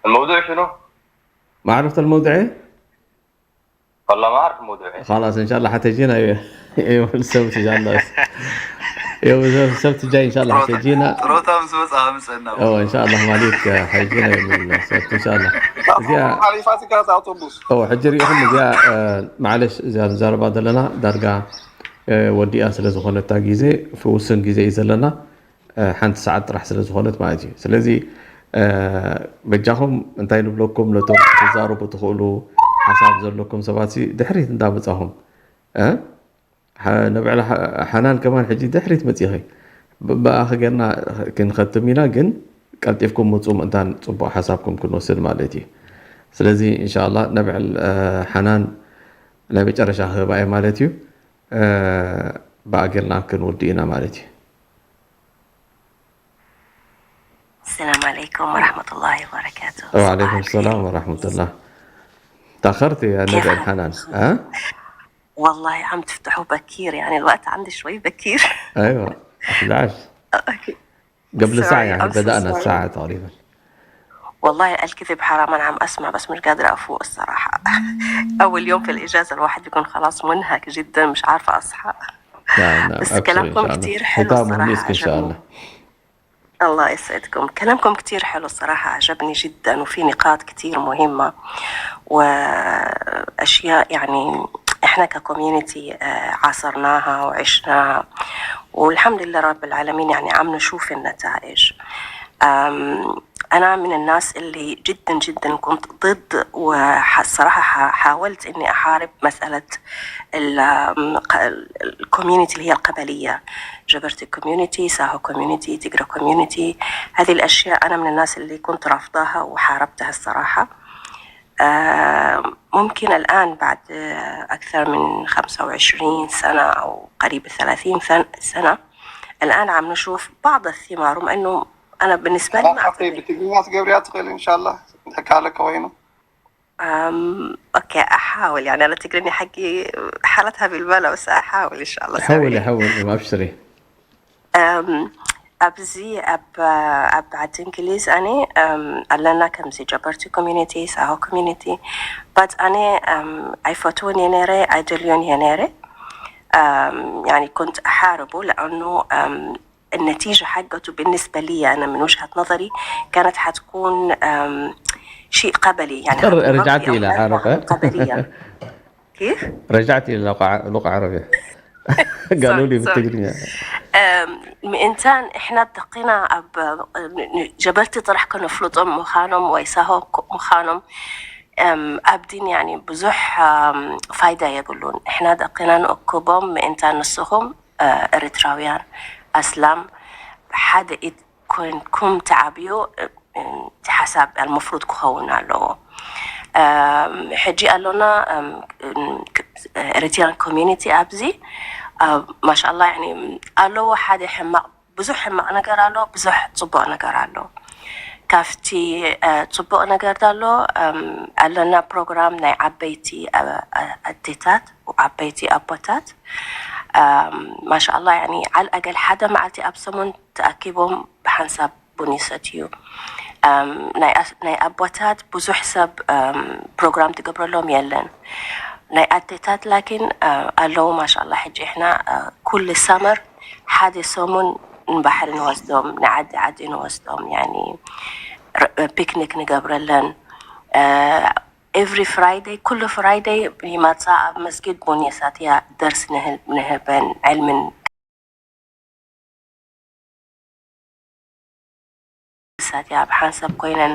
الموضوع شنو؟ ما عرفت الموضوع ايه؟ والله ما اعرف الموضوع ايش. خلاص ان شاء الله حتجينا يوم، يوم السبت ان شاء الله. يوم السبت الجاي ان شاء الله حتجينا. ጥሮታ ምስ መፅኣ ምፀና اه ان شاء الله ማሊክ ሓይጂና ይምለስ ان شاء الله። እዚኣ ሓሊፋ ስጋት ኣውቶቡስ اه ሕጂ ሪኢኹም እዚኣ اه ማዕለሽ እዚኣ ንዛረባ ዘለና ዳርጋ اه ወዲኣ ስለ ዝኾነታ ግዜ ውሱን ግዜ እዩ ዘለና። اه ሓንቲ ሰዓት ጥራሕ ስለ ዝኾነት ማለት እዩ። ስለዚ اه በጃኹም እንታይ ንብለኩም ነቶም ክትዛረቡ ትኽእሉ ሓሳብ ዘለኩም ሰባት ድሕሪት እንዳመፃኹም اه ነብዕላ ሓናን ከማን ሕጂ ድሕሪት መፂኺ ብኣኺ ጌርና ክንኸትም ኢና፣ ግን ቀልጢፍኩም ምፁ ምእንታን ፅቡቅ ሓሳብኩም ክንወስድ ማለት እዩ። ስለዚ እንሻላ ነብዕል ሓናን ናይ መጨረሻ ክህባ እየ ማለት እዩ። ብኣ ጌርና ክንውድእ ኢና ማለት እዩ። السلام عليكم ورحمة الله وبركاته. وعليكم السلام ورحمة الله. تأخرت يا نبع الحنان. ها؟ والله عم تفتحوا بكير، يعني الوقت عندي شوي بكير. ايوه، احدعش. أوكي. قبل ساعة Sorry, يعني I'm so بدأنا sorry. الساعة تقريبا. والله الكذب حرام، أنا عم أسمع بس مش قادرة أفوق الصراحة. أول يوم في الإجازة الواحد بيكون خلاص منهك جدا، مش عارفة أصحى. نعم، نعم. بس أبشر إن كلامكم شاء الله. كتير حلو ختامه الصراحة، مسك إن شاء عجبني. الله. الله يسعدكم. كلامكم كتير حلو الصراحة، عجبني جدا، وفي نقاط كتير مهمة وأشياء يعني إحنا ككوميونيتي عاصرناها وعشناها، والحمد لله رب العالمين، يعني عم نشوف النتائج. أم، أنا من الناس اللي جدا جدا كنت ضد، وصراحة حاولت إني أحارب مسألة الكوميونيتي اللي هي القبلية، جبرتي كوميونيتي، ساهو كوميونيتي، تيغرا كوميونيتي. هذه الأشياء أنا من الناس اللي كنت رافضاها وحاربتها الصراحة. آه، ممكن الآن بعد، آه، أكثر من خمسة وعشرين سنة أو قريب ثلاثين سن- سنة، الآن عم نشوف بعض الثمار، رغم أنه أنا بالنسبة لي ما ሓቂ ብትግርኛ ትገብርያ ትኽእል እንሻላ እንተካለከ ኮይኑ أم، أوكي، أحاول. يعني أنا تقريني حقي حالتها بالبلا، بس أحاول إن شاء الله حولي سوي. حولي وأبشري. أم، أبزي أب أب عاد إنجليز أني أم ألنا كم زي جبرتي كوميونيتي ساهو كوميونيتي، بس أني أم أيفوتون ينيري أيدليون ينيري. أم يعني كنت أحاربه لأنه أم النتيجة حقته بالنسبة لي أنا من وجهة نظري كانت حتكون أم شيء قبلي، يعني ترى حتكون رجعتي ربي إلى أو عربة. قبلية. كيف؟ رجعتي إلى لغة، لغة عربية. قالوا لي Sorry, sorry. بالتقرية. أم، من إنسان إحنا دقينا أب جبرتي طرح كنا فلوطم مخانم ويساهو مخانم. أم، أبدين يعني بزح أم، فايدة يقولون إحنا دقينا نأكبهم من إنسان نسخهم إريتراويان أسلام حد إد كون كم تعبيو أم، حسب المفروض كون له. ሕጂ ኣሎና ኤሪትሪያን ኮሚኒቲ ኣብዚ ማሻላ ኣለዎ ሓደ ሕማቕ ብዙሕ ሕማቕ ነገር ኣሎ፣ ብዙሕ ፅቡቕ ነገር ኣሎ። ካብቲ ፅቡቕ ነገር ዘሎ ኣለና ፕሮግራም ናይ ዓበይቲ ኣዴታት፣ ዓበይቲ ኣቦታት ማሻላ ዓል ኣገል ሓደ መዓልቲ ኣብ ሰሙን ተኣኪቦም ብሓንሳብ ቡን ይሰትዩ። ናይ ኣቦታት ብዙሕ ሰብ ፕሮግራም ትገብረሎም የለን። ናይ ኣዴታት ላኪን ኣለዉ ማሻላ። ሕጂ ሕና ኩሉ ሳመር ሓደ ሰሙን ንባሕሪ ንወስዶም፣ ንዓዲ ዓዲ ንወስዶም፣ ያኒ ፒክኒክ ንገብረለን። ኤቭሪ ፍራይደይ፣ ኩሉ ፍራይደይ ይመፃ ኣብ መስጊድ ቡን የሳትያ፣ ደርሲ ንህበን ዕልምን ሳትያ ብሓንሳብ ኮይነን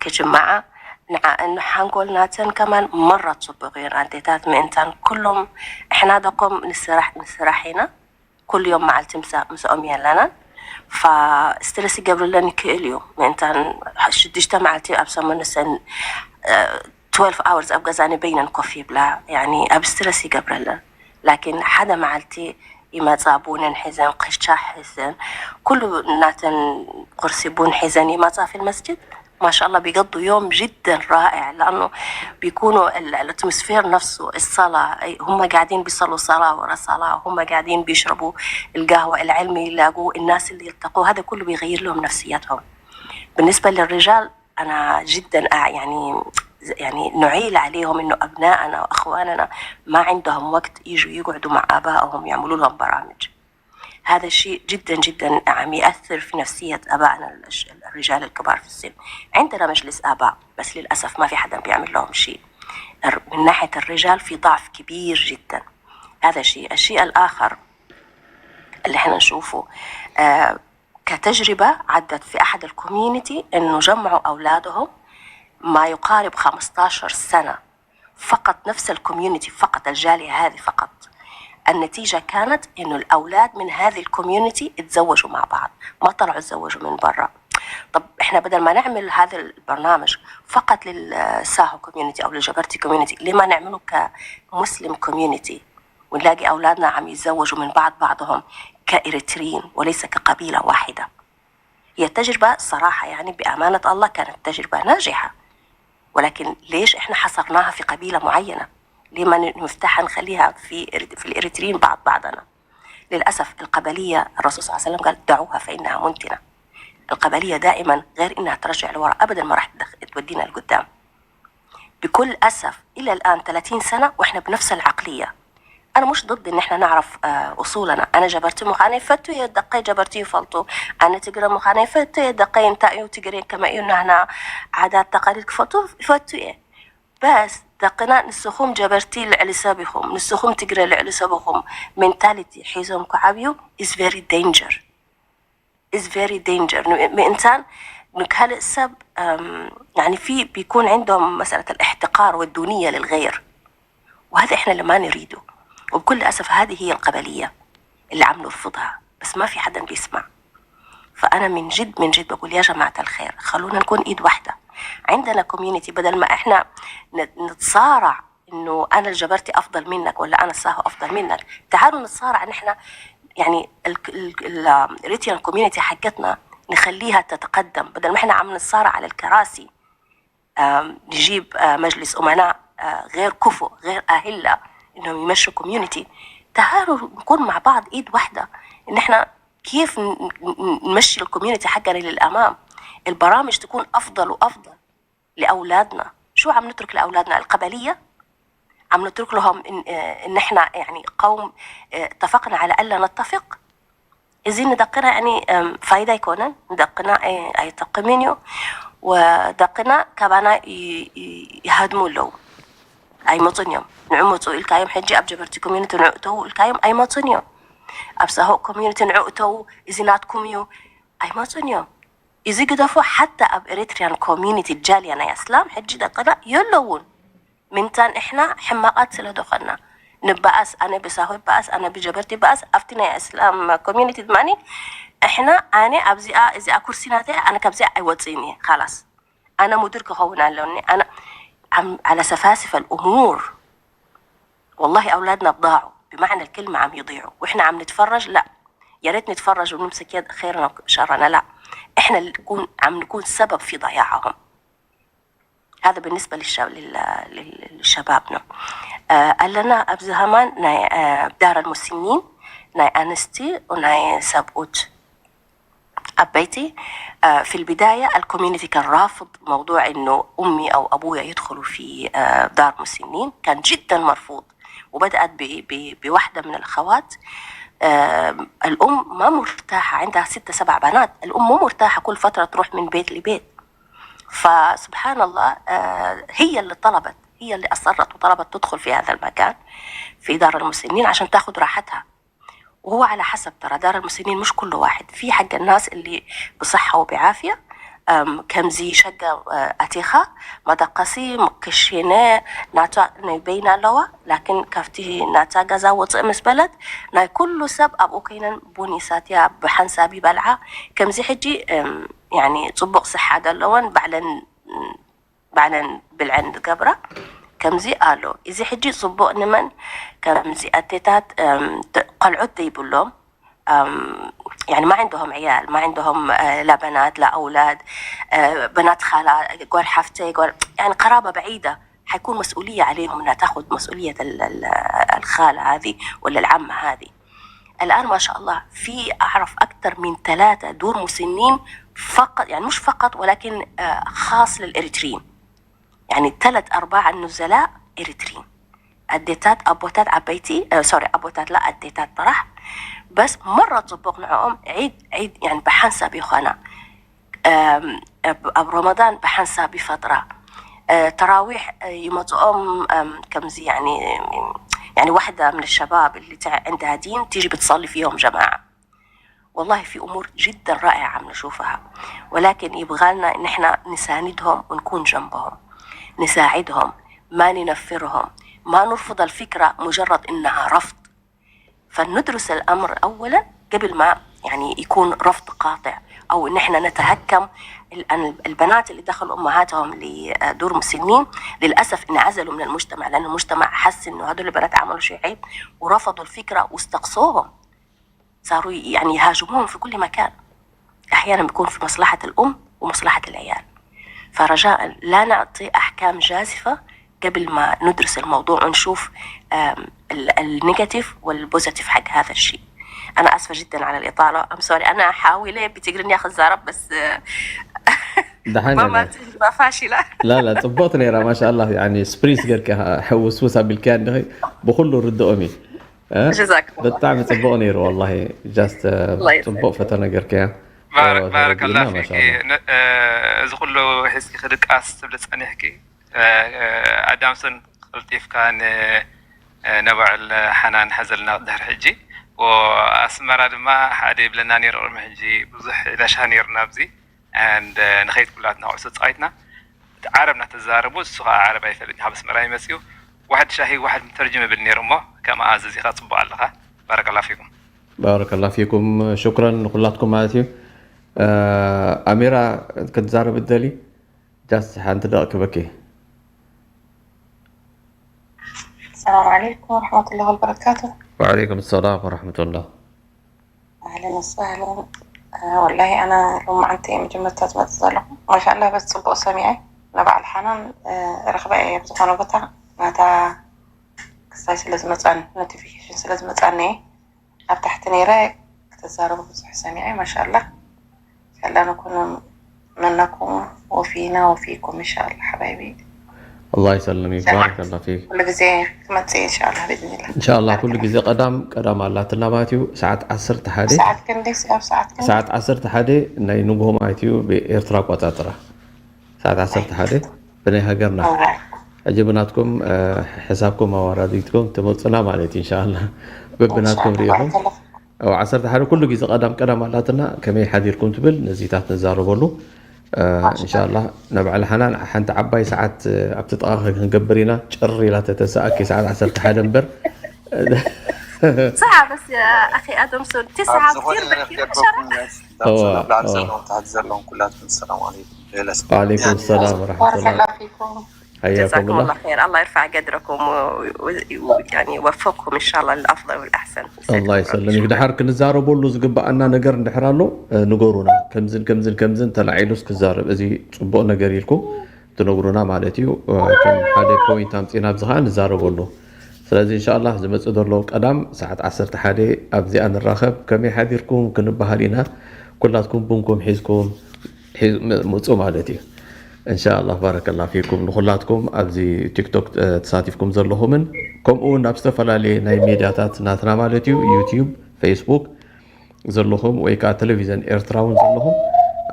ክጅምዓ ንዓኣን ሓንጎል ናተን ከማን መራ ጽቡቕ እየን ኣዴታት ምእንታን ኩሎም እሕና ደቆም ንስራሕ ንስራሕ ኢና ኩሉ ዮም መዓልቲ ምስኦም የለናን ፋ ስትረስ ይገብርለን ይክእል እዩ ምእንታን ሽዱሽተ መዓልቲ ኣብ ሰሙን ንሰን twelve hours ኣብ ገዛ ንበይነን ኮፍ ይብላ ያኒ ኣብ ስትረስ ይገብረለን ላኪን ሓደ መዓልቲ ይመጻ ቡነን ሒዘን ክሻ ሒዘን ኩሉ ናተን ቁርሲ ቡን ሒዘን ይመጻ في المسجد ما شاء الله بيقضوا يوم جدا رائع لأنه بيكونوا الاتموسفير نفسه الصلاة هم قاعدين بيصلوا صلاة ورا صلاة هم قاعدين بيشربوا القهوة العلم يلاقوا الناس اللي يلتقوا هذا كله بيغير لهم نفسيتهم بالنسبة للرجال أنا جدا يعني يعني نعيل عليهم إنه أبناءنا وأخواننا ما عندهم وقت يجوا يقعدوا مع آبائهم يعملوا لهم برامج. هذا الشيء جدا جدا عم يأثر في نفسية آبائنا الرجال الكبار في السن. عندنا مجلس آباء بس للأسف ما في حدا بيعمل لهم شيء. من ناحية الرجال في ضعف كبير جدا. هذا شيء. الشيء الآخر اللي احنا نشوفه آه كتجربة عدت في أحد ال community إنه جمعوا أولادهم ما يقارب خمستاشر سنة فقط نفس ال community فقط الجالية هذه فقط النتيجة كانت إنه الأولاد من هذه ال community اتزوجوا مع بعض ما طلعوا اتزوجوا من برا طب احنا بدل ما نعمل هذا البرنامج فقط للساهو community أو للجبرتي community ليه ما نعمله ك Muslim community ونلاقي أولادنا عم يتزوجوا من بعض بعضهم كإريتريين وليس كقبيلة واحدة. هي التجربة صراحة يعني بأمانة الله كانت تجربة ناجحة، ولكن ليش إحنا حصرناها في قبيلة معينة؟ ليه ما نفتحها نخليها في في الإريتريين بعض بعضنا؟ للأسف القبلية الرسول صلى الله عليه وسلم قال دعوها فإنها منتنة. القبلية دائما غير إنها ترجع لورا أبدا ما راح تودينا لقدام. بكل أسف إلى الآن ثلاثين سنة وإحنا بنفس العقلية. أنا مش ضد إن إحنا نعرف أصولنا. أنا جبرتي مخاني فتو يا دقي جبرتي فلتو. أنا تقرا مخاني فتو يا دقي انت أيو تقري كما أيو نحنا عادات تقاليد فلتو فتو إيه. بس دقنا نسخوم جبرتي لعلي سابخوم نسخوم تقرا لعلي سابخوم mentality حيزهم كعبيو is very danger. is very danger ምእንታን ንካልእ ሰብ يعني في بيكون عندهم مسألة الاحتقار والدونية للغير وهذا احنا اللي ما نريده وبكل أسف هذه هي القبلية اللي عم نرفضها بس ما في حدا بيسمع فأنا من جد من جد بقول يا جماعة الخير خلونا نكون إيد واحدة عندنا community بدل ما احنا نتصارع إنه أنا الجبرتي أفضل منك ولا أنا الساهو أفضل منك تعالوا نتصارع نحن يعني ال Eritrean community حقتنا نخليها تتقدم بدل ما احنا عم نتصارع على الكراسي نجيب مجلس أمناء غير كفؤ غير أهلة إنهم يمشوا community تعالوا نكون مع بعض إيد واحدة إن احنا كيف نمشي ال community حقنا للأمام البرامج تكون أفضل وأفضل لأولادنا شو عم نترك لأولادنا القبلية عم نترك لهم إن, إن إحنا يعني قوم اتفقنا على ألا نتفق إذن دقنا يعني فايدة يكونن دقنا أي تقمينيو ودقنا كبانا يهدموا له ኣይመፁን እዮም ንዑ መፁ ኢልካዮም ሕጂ ኣብ ጀበርቲ community ንዑ እተዉ ኢልካዮም ኣይመፁን እዮም ኣብ ሳሆ community ንዑ እተዉ እዚ ናትኩም እዩ ኣይመፁን እዮም እዚ ግደፎ ሓታ ኣብ Eritrean community ጃልያ ናይ ኣስላም ሕጂ ደቅና የለውን ምንታን እሕና ሕማቓት ስለ ደኾና ንበኣስ ኣነ ብሳሆ ይበኣስ ኣነ ብጀበርቲ ይበኣስ ኣብቲ ናይ ኣስላም community ድማ እሕና ኣነ ኣብዚኣ እዚኣ ኩርሲ ናተይ ኣነ ካብዚኣ ኣይወፅእን እየ ካላስ ኣነ ሙድር ክኸውን ኣለኒ ኣነ على سفاسف الأمور والله أولادنا ضاعوا بمعنى الكلمة عم يضيعوا وإحنا عم نتفرج لا يا ريت نتفرج ونمسك يد خيرنا وشرنا لا إحنا اللي نكون عم نكون سبب في ضياعهم هذا بالنسبة للشباب للشبابنا ኣለና ኣብዚ ሃማን ናይ دار المسنين ናይ ኣንስቲ ናይ ሰብኡት ዓበይቲ في البداية ال community كان رافض موضوع إنه أمي أو أبويا يدخلوا في دار مسنين كان جدا مرفوض وبدأت بوحدة من الأخوات الأم ما مرتاحة عندها ست سبع بنات الأم مو مرتاحة كل فترة تروح من بيت لبيت فسبحان الله هي اللي طلبت هي اللي أصرت وطلبت تدخل في هذا المكان في دار المسنين عشان تاخد راحتها وهو على حسب ترى دار المسنين مش كله واحد في حق الناس اللي بصحة وبعافية ከምዚ ሸገ ኣቲኻ መደቀሲ ክሽነ ናታ ናይ በይና ኣለዋ። ላኪን ካብቲ ናታ ገዛ ውፅእ ምስ በለት ናይ ኩሉ ሰብ ኣብኡ ኮይነን ቡን ይሰትያ፣ ብሓንሳብ ይበልዓ። ከምዚ ሕጂ ያኒ ፅቡቕ ስሓ ዘለወን ባዕለን ባዕለን ብልዐን ዝገብራ ከምዚ ኣሎ። እዚ ሕጂ ፅቡቕ ንመን ከምዚ ኣዴታት ቆልዑት ዘይብሎም يعني ما عندهم عيال، ما عندهم لا بنات لا أولاد، بنات خالة، قول حفتي، قول يعني قرابة بعيدة، حيكون مسؤولية عليهم إنها تاخذ مسؤولية الخالة هذه ولا العمة هذه. الآن ما شاء الله في أعرف أكثر من ثلاثة دور مسنين فقط، يعني مش فقط ولكن خاص للإريتريين، يعني ثلاث أرباع النزلاء إريتريين. ኣዴታት ኣቦታት ዓበይቲ ሶሪ ኣቦታት ላ ኣዴታት ጥራሕ በስ መረ ፅቡቅ ንዕኦም ዒድ ዒድ ያን ብሓንሳብ ይኾና ኣብ ረመዳን ብሓንሳብ ይፈጥራ ተራዊሕ ይመፅኦም ከምዚ يعني واحدة من الشباب اللي عندها دين تيجي بتصلي فيهم جماعة والله في أمور جدا رائعة عم نشوفها ولكن يبغالنا إن إحنا نساندهم ونكون جنبهم نساعدهم ما ننفرهم ما نرفض الفكرة مجرد إنها رفض فندرس الأمر أولا قبل ما يعني يكون رفض قاطع أو إن إحنا نتهكم البنات اللي دخلوا أمهاتهم لدور مسنين للأسف انعزلوا من المجتمع لأن المجتمع حس إنه هذول البنات عملوا شيء عيب ورفضوا الفكرة واستقصوهم صاروا يعني يهاجموهم في كل مكان أحيانا بيكون في مصلحة الأم ومصلحة العيال فرجاء لا نعطي أحكام جازفة قبل ما ندرس الموضوع ونشوف ال negative وال positive حق هذا الشيء. أنا آسفة جدا على الإطالة، I'm sorry، أنا حاولة بتقرني أخذ زارب بس ደሓን ما فاشلة. لا لا ፅቡቕቲ ነይራ ማሻ ኣላ። ስፕሪስ ገርካ ሕውስውስ ኣቢልካያ እንዲኺ ብኩሉ ርድኦም እዩ። جزاكم الله ብጣዕሚ ፅቡቕ ነይሩ ወላሂ። ጃስት الله يسعدك. ፅቡቕ ፈተነ ገርካያ። ባረክ ባረከላ ተረዲእና ፊኪ ማሻ ኣላ። ን- እ፣ እዚ ኩሉ ሒዝኪ ክድቃስ ትብሊ ፀኒሕኪ እ፣ እ፣ ኣዳምስን ቀልጢፍካ ን- እ፣ ነባዕል ሓናን ሓዘልና ድሕሪ ሕጂ ወ- ኣስመራ ድማ ሓደ ይብለና ነይሩ ቅድሚ ሕጂ ብዙሕ ኢላሻ ነይሩና ኣብዚ and ንኸይድ ኩላትና ኩዕሶ ተፃዊትና እቲ ዓረብ እናተዛረቡ እሱ ከዓ ዓረብ ኣይፈልጥን ካብ ኣስመራ ይመፅኡ ዋሕድ ሻሂ ዋሕድ ምተርጅም ይብል ነይሩ እሞ ከም ኣዘዚኻ ፅቡቅ ኣለኻ ባረከላ ፊኩም ባረከላ ፊኩም ሹክረን ንኩላትኩም ማለት እዩ። ኣሚራ ክትዛረብ እደሊ ጃስት ሓንቲ ደቂ ክበኪ። السلام عليكم ورحمة الله وبركاته. وعليكم السلام ورحمة الله. أهلا وسهلا. آه، والله أنا لو ما عندي مجمرة تزمت زلهم ما شاء الله بس صبوا سميعي. نبع الحنان آه، رغبة إيه بزخانة بطا ماتا كساي سلز مزان notification سلز مزان إيه أبتحت نيرة كتزارب بزح سميعي ما شاء الله. خلينا نكون منكم وفينا وفيكم إن شاء الله حبايبي. الله يسلمك بارك الله فيك. كل زي ما تصير إن شاء الله بإذن الله. إن شاء الله ኩሉ ግዜ ቀዳም ቀዳም ኣላትና ማለት እዩ። ሰዓት ዓሰርተ ሓደ ساعات كندي ساعات ساعات كندي ሰዓት ዓሰርተ ሓደ ናይ ንግሆ ማለት እዩ ብኤርትራ ኣቆጻጽራ ሰዓት ዓሰርተ ሓደ ብናይ ሃገርና። ሕጂ ብናትኩም ሕሳብኩም ኣወራዲትኩም ትመፁና ማለት እዩ። እንሻላ በብናትኩም ሪኢኹም ኣብ ዓሰርተ ሓደ ኩሉ ግዜ ቀዳም ቀዳም ኣላትና ከመይ ሓዲርኩም ትብል ነዚታት ንዛረበሉ። እንሻላ ነብዓል ሓናን ሓንቲ ዓባይ ሰዓት ኣብቲ ጥቓ ክንገብር ኢና። ጭር ኢላ ተተሰኣኪ ሰዓት ዓሰርተ ሓደ እምበር ساعة بس يا أخي آدم سون تسعة كثير بكثير عشرة ላዕሊ ዘለዎም ታሕቲ ዘለዎም ኩላትኩም ሰላም ኣለይኩም። وعليكم السلام ورحمة بارك الله. الله فيكم. حياكم جزاكم الله. الله خير الله يرفع قدركم و- و- و- يعني يوفقكم إن شاء الله للأفضل والأحسن. الله يسلمك ድሓር ክንዛረበሉ ዝግበኣና ነገር እንድሕር ኣሎ ንገሩና። ከምዝን ከምዝን ከምዝን ተላዒሉስ ክዛረብ እዚ ፅቡቕ ነገር ኢልኩም ትነግሩና ማለት እዩ። ከም ሓደ ፖይንት ኣምፂና ኣብዚ ከዓ ንዛረበሉ። ስለዚ እንሻላ ዝመፅእ ዘሎ ቀዳም ሰዓት ዓሰርተ ሓደ ኣብዚኣ ንራኸብ። ከመይ ሓዲርኩም ክንበሃል ኢና። ኩላትኩም ቡንኩም ሒዝኩም ሒዝ- ም- ምፁ ማለት እዩ። እንሻላ ባረከላ ፊኩም ንኩላትኩም ኣብዚ ቲክቶክ እ፣ ተሳቲፍኩም ዘለኹምን ከምኡ እውን ኣብ ዝተፈላለየ ናይ ሜድያታት ናትና ማለት እዩ ዩቲዩብ፣ ፌስቡክ ዘለኹም ወይ ከዓ ቴሌቪዘን ኤርትራ እውን ዘለኹም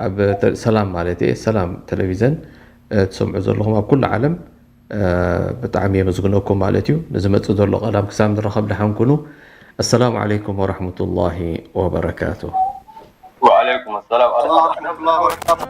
ኣብ ተ- ሰላም ማለት እየ ሰላም ቴሌቪዘን እ፣ ትሰምዑ ዘለኹም ኣብ ኩሉ ዓለም እ፣ ብጣዕሚ የመስግነኩም ማለት እዩ። ንዝመፅእ ዘሎ ቀዳም ክሳብ ንራኸብ ደሓን ኩኑ። السلام عليكم ورحمة الله وبركاته. وعليكم السلام ورحمة الله ورحمة الله وبركاته.